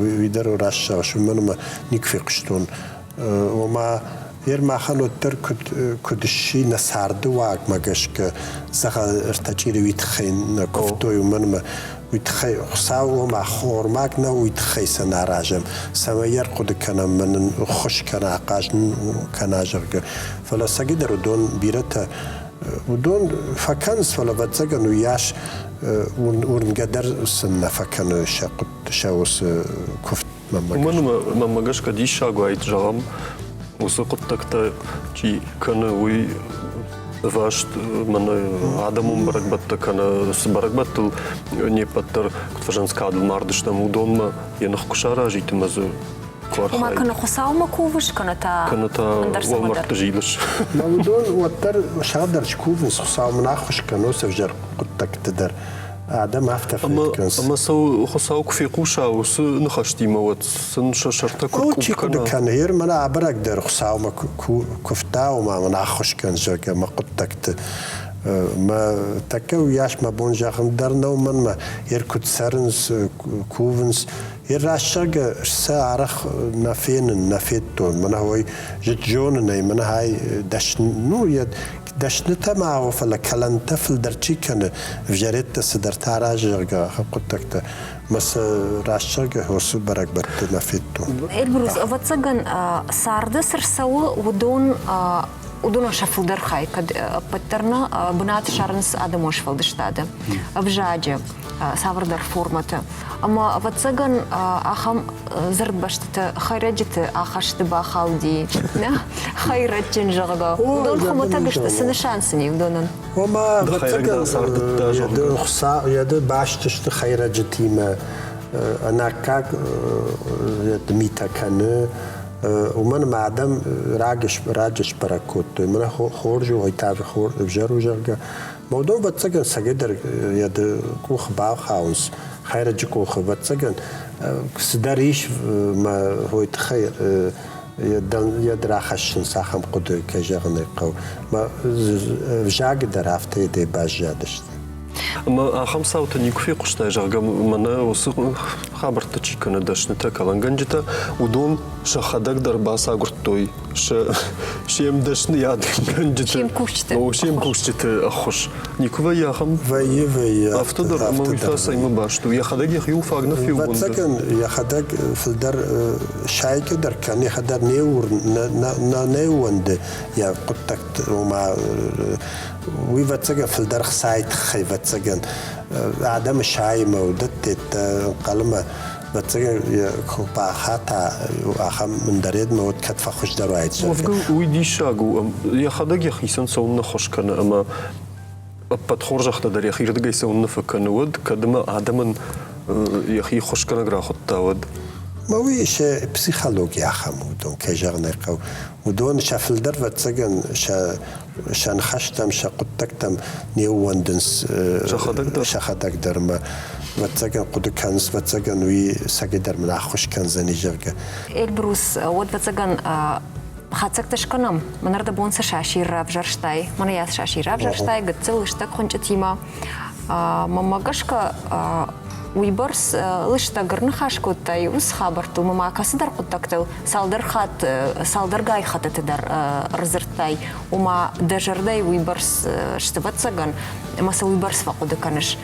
уый дӕр раст зӕгъыс, уымӕн ӕмӕ никуы фехъуыстон. Ома, ер махӕн уӕддӕр куыд, куыд сси нӕ царды уагмӕ гӕсгӕ, зӕгъӕ, ӕртӕ чъири уый тыххӕй нӕ куывтой, уымӕн ӕмӕ уый тыххӕй Хуыцау ома хормаг нӕу, уый тыххӕй сӕ нӕ аразӕм, цӕмӕй йӕ ӕрхъуыды кӕнӕм, мӕ нын ххуыс кӕна, ахъаз нын кӕна, зӕгъгӕ. Фӕлӕ цӕгидӕр уыдон бирӕтӕ Уыдон фӕкӕнынц, фӕлӕ ӕвӕццӕгӕн уыйас уырнгӕ дӕр сын нӕ фӕкӕны сӕ сӕ уыцы куывдмӕ. Уымӕн ӕмӕ мӕнмӕ гӕсгӕ диссаг уаид, зӕгъӕм, уыцы хъуыддӕгтӕ чи кӕны, уый ӕваст мӕнӕ адӕмон бӕрӕгбӕттӕ кӕнӕ цы бӕрӕгбӕттыл не ппӕт дӕр куыд фӕзӕгъынц, кадыл мардыстӕм, уыдонмӕ йӕ ных куы саразит ӕмӕ дзы Ома кӕнӕ Хуыцаумӕ кувыс, кӕнӕ та кӕнӕ та уӕлмӕрдты зилыс. Мӕ уыдон уӕддӕр сӕгъдӕр скувынц, Хуыцау мын ӕххуыс кӕны уыцы ӕвзӕр хъуыддӕгты дӕр. Адӕм афтӕ фӕкӕнынц. Ӕмӕ сӕ Хуыцау куы фехъуса уыцы ныхӕстимӕ, уӕд сын сӕ сӕртӕ куыд Чи хъуыды кӕны, ер мӕнӕ абырӕг дӕр Хуыцаумӕ куывта, ома мын ӕххуыс кӕн, зӕгъгӕ, мӕ хъуыддӕгты. Мӕ тӕккӕ уыйас мӕ бон зӕгъын дӕр нӕу мӕнмӕ. Ер куыд цӕрынц, кувынц, Йе рӕстӕг сӕ арӕх нӕ фенын, нӕ федтон. Мӕнӕ уой зыд зонынӕй, мӕнӕ ай дӕсны, ну, йӕ дӕснытӕ ма о, фӕлӕ кӕлӕнтӕ фылдӕр чи кӕны, ӕвзӕреттӕ цыдӕртӕ аразы, зӕгъгӕ, ахӕм хъуыддӕгтӕ. Мӕ сӕ раст зӕгъгӕ, уыцы бӕрӕгбӕтты нӕ федтон. Эльбрус, ӕвӕццӕгӕн, царды цы рцӕуы, уыдон уыдонӕн сӕ фылдӕр хай кӕд ӕппӕт дӕр нӕ бынат ссарынц адӕмон сфӕлдыстады, ӕвзаджы цавӕрдӕр формӕты. Ӕмӕ, ӕвӕццӕгӕн, ахӕм дзырдбӕстыты хӕйрӕджыты ахӕсты бахауди, нӕ? Хӕйрӕджджын, зӕгъгӕ. Уыдон хуымӕтӕг сты, цы нысан сын и уыдонӕн? Ома, ӕвӕццӕгӕн, йӕ баст сты хӕйрӕджытимӕ, ӕнаккаг митӕ кӕны, уымӕн ӕмӕ адӕм раджы сбӕрӕг кодтой, мӕнӕ хорз у, ай та ӕвзӕр у, зӕгъгӕ. Уыдон, ӕвӕццӕгӕн, цӕгӕйдӕр йӕ къухы бахауынц, хӕйрӕджы къухы, ӕвӕццӕгӕн, цыдӕр ис мӕ уый тыххӕй йӕ рахӕссынц ахӕм хъуыды, кӕй зӕгъын ӕй хъӕуы. Мӕ взагы дӕр афтӕ йедӕй баззадысты. Ӕмӕ ахӕм цаутӕ никуы фехъуыстай, зӕгъгӕ, мӕнӕ уыцы хабӕрттӕ чи кӕны, дӕснытӕ, кӕлӕнгӕнджытӕ, уыдон сӕхӕдӕг дӕр бацагуырдтой сӕ се мдӕсныйадгӕнджыты, се мкусджыты ӕххуыс. Никуы вӕййы ахӕм? Вӕййы, вӕййы. Афтӕ дӕр ӕмӕ уый та цӕимӕ баст у? Йӕхӕдӕг йӕхиуыл фаг нӕ феууӕнды? Ӕвӕццӕгӕн, йӕхӕдӕг фылдӕр сайгӕ дӕр кӕны, йӕхӕдӕг не ууӕнды йӕ хъуыддӕгты, ома уый, ӕвӕццӕгӕн, фылдӕр хцайы тыххӕй, ӕвӕццӕгӕн, адӕмы сайымӕ уыдӕттӕ ӕнхъӕлмӕ, ӕвӕццӕгӕн, куы бахата ахӕм ӕндӕредмӕ, уӕд кӕд фӕхуыздӕр уаид. Уӕвгӕ уый диссаг у, йӕхӕдӕг йӕхицӕн цӕуылнӕ ххуыс кӕны ӕмӕ ӕппӕт хорзӕхтӕ дӕр йӕхирдыгӕй цӕуылнӕ фӕкӕны, уӕд кӕд ӕмӕ адӕмӕн йӕхи ххуысгӕнӕг рахуыдта, уӕд. Мӕ уый сӕ психологи ахӕм у, уыдон, кӕй зӕгъын ӕй хъӕуы. Уыдон сӕ фылдӕр, ӕвӕццӕгӕн, сӕ сӕ ныхӕстӕм, сӕ хъуыддӕгтӕм не ууӕндынц сӕхӕдӕг дӕр. Сӕхӕдӕг дӕр мӕ, ӕвӕццӕгӕн, хъуыды кӕнынц, ӕвӕццӕгӕн, уый цӕгӕйдӕр мын ӕххуыс кӕндзӕни, зӕгъгӕ. Эльбрус, уӕд, ӕвӕццӕгӕн, хатдзӕгтӕ скӕнӕм. Мӕн ӕрдӕбон цы сасир равзӕрстай, мӕнӕ йӕ сасир равзӕрстай гыццыл лыстӕг хуынчъытимӕ. Мӕнмӕ гӕсгӕ, уыйбӕрц лыстӕг ӕрныхас кодтай уыцы хабӕрттыл ӕмӕ ма кӕцыдӕр хъуыддӕгтыл цалдӕр хатт, цалдӕргай хӕттыты дӕр ӕрдзырдтай, ома дӕ зӕрдӕйы уыйбӕрц сты, ӕвӕццӕгӕн, ӕмӕ сыл уыйбӕрц фӕхъуыды кӕныс.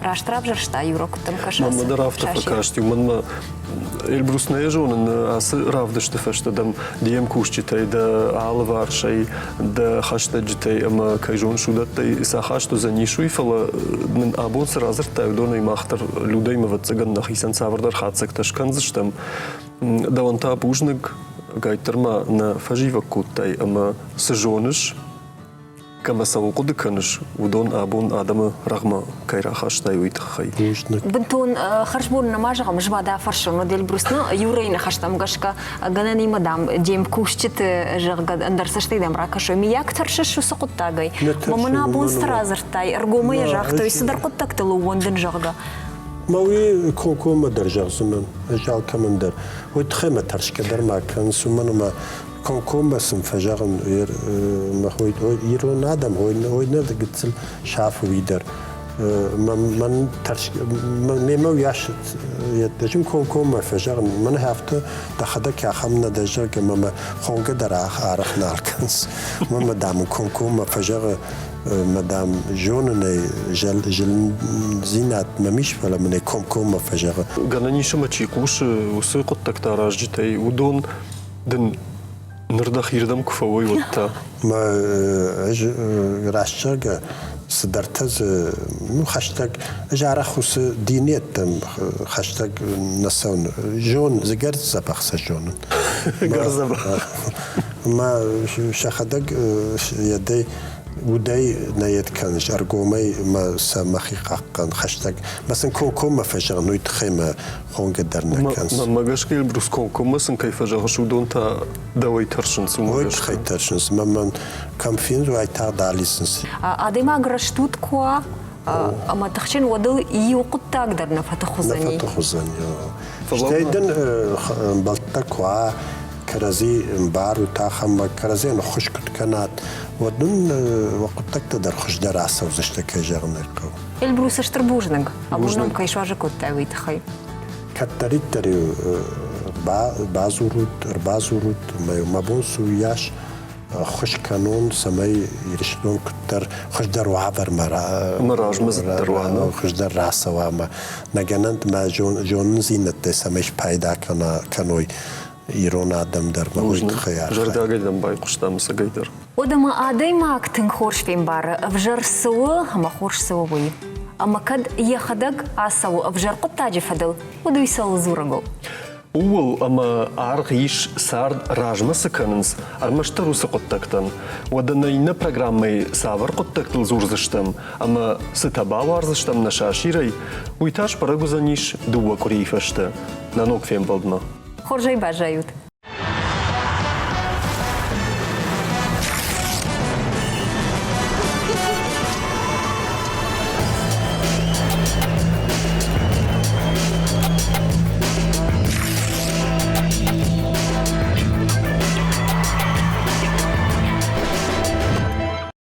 Раст равзӕрста Юра, куыд дӕм кӕсы? Мӕнмӕ дӕр афтӕ фӕкасти, уымӕн мӕ Эльбрус нӕ зонын, ацы равдысты фӕстӕ дӕм де мкусджытӕй, дӕ алыварсӕй, дӕ хӕстӕджытӕй ӕмӕ кӕй зоныс, уыдӕттӕй цы ахаст уыдзӕнис, уый, фӕлӕ нын абон цы радзырдтай, уыдонӕй мах дӕр Людӕимӕ, ӕвӕццӕгӕн, нӕхицӕн цавӕрдӕр хатдзӕгтӕ скӕндзыстӕм. Дӕуӕн та бузныг, ӕгайтдӕр ма нӕ фӕзивӕг кодтай ӕмӕ цы зоныс, кӕмӕ цӕуыл хъуыды кӕныс, уыдон абон адӕмы рӕгъмӕ кӕй рахастай, уый тыххӕй. Бынтон хӕрзбон нӕма зӕгъӕм, ӕз ма дӕ фӕрсон, уӕд Эльбрус, ну, Юрӕйы ныхӕстӕм гӕсгӕ, гӕнӕнимӕ, дам, де мкусджыты, зӕгъгӕ, ӕндӕр цӕстӕй дӕм ракӕсой. Миййаг тӕрсыс уыцы хъуыддагӕй? Мӕ мын абон цы радзырдтай, ӕргомӕй йӕ загътой, цыдӕр хъуыддӕгтыл ӕууӕндын, зӕгъгӕ. Мӕ уый комкоммӕ дӕр зӕгъдзынӕн, ӕз алкӕмӕн дӕр. Уый тыххӕй мӕ тӕрсгӕ дӕр ма кӕнынц, уымӕн ӕмӕ комкоммӕ сын фӕзӕгъын, ирон адӕм ой нӕ гыццыл сафы уый дӕр. Мӕн мемӕ уыйас ӕз комкоммӕ фӕзӕгъын, мӕн афтӕ дӕхӕдӕг ахӕм нӕ дӕ, зӕгъгӕ, мӕ мӕ хонгӕ дӕр арӕх нал кӕнынц. Мӕ, дам, комкоммӕ фӕзӕгъы, мӕ, дам, зонын ӕй, зылындзинад мӕм ис, фӕлӕ мын ӕй комкоммӕ фӕзӕгъы. Гӕнӕн ис ӕмӕ чи хъусы, уыцы хъуыддӕгтӕ аразджытӕй уыдон дын ныр дӕхирдӕм куы фӕуой, уӕд та? Мӕ ӕз раст зӕгъгӕ, цыдӕртӕ дзы ну, хӕстӕг, ӕз арӕх уыцы динеттӕм хӕстӕг нӕ цӕуын. Зон, дзы гӕрдзӕбӕх сӕ зонын. Гӕрдзӕбӕх. Мӕ сӕхӕдӕг йедӕй удӕй нӕ йед кӕныс, ӕргомӕй мӕ сӕ мӕхи хъахъхъӕн хӕстӕг. Мӕ сын комкоммӕ фӕзӕгъын, уый тыххӕй мӕ хонгӕ дӕр нӕ кӕнынц. Мӕнмӕ гӕсгӕ Эльбрус комкоммӕ сын кӕй фӕзӕгъыс, уыдон та дӕуӕй тӕрсынц, уымӕ Уой тыххӕй тӕрсынц. Мӕ мӕн кӕм фенз, уайтагъд алидзынц. Адӕймаг рӕстуд куы уа ӕмӕ тыхджын, уӕд ыл иу хъуыддаг дӕр нӕ фӕтых уыдзӕни. Нӕ фӕтых уыдзӕни. Стӕй дын ӕмбӕлттӕ куы уа, кӕрӕдзи ӕмбарут ахӕм, кӕрӕдзийӕн ӕххуыс куыд кӕнат, уӕд нын уӕ хъуыддӕгтӕ дӕр хуыздӕр ацӕудзысты, кӕй зӕгъын ӕй хъӕуы. Эльбрус, стыр бузныг, абон нӕм кӕй суазӕг кодтай, уый тыххӕй. Кӕддӕриддӕр-иу бадзурут, ӕрбадзурут, ӕмӕ мӕ бон цы уыйас ӕххуыс кӕнон, цӕмӕй Ирыстон куыддӕр хуыздӕр уавӕрмӕ размӕдзыддӕр уа, хуыздӕр рацӕуа ӕмӕ нӕ гӕнӕнтӕ мӕ зонындзинӕдтӕй цӕмӕй спайда кӕной ирон адӕм дӕр мӕ уый тыххӕй архайд. Зӕрдиагӕй дӕм байхъуыстам ӕцӕгӕй дӕр. Уӕдӕ ма адӕймаг тынг хорз фембары, ӕвзӕр цы у ӕмӕ хорз цы у, уый. Ӕмӕ кӕд йӕхӕдӕг ацӕуы ӕвзӕр хъуыддаджы фӕдыл, уӕд уый цӕуыл дзурӕг у? Ууыл ӕмӕ аргъ ис цард размӕ цы кӕнынц, ӕрмӕстдӕр уыцы хъуыддӕгтӕн. Уӕдӕ нӕ иннӕ программӕйы цавӕр хъуыддӕгтыл дзурдзыстӕм ӕмӕ цытӕ бауарздзыстӕм нӕ сасирӕй, уый та сбӕрӕг уыдзӕнис дыууӕ къуырийы фӕстӕ нӕ ног фембӕлдмӕ. Хорзӕй баззайут!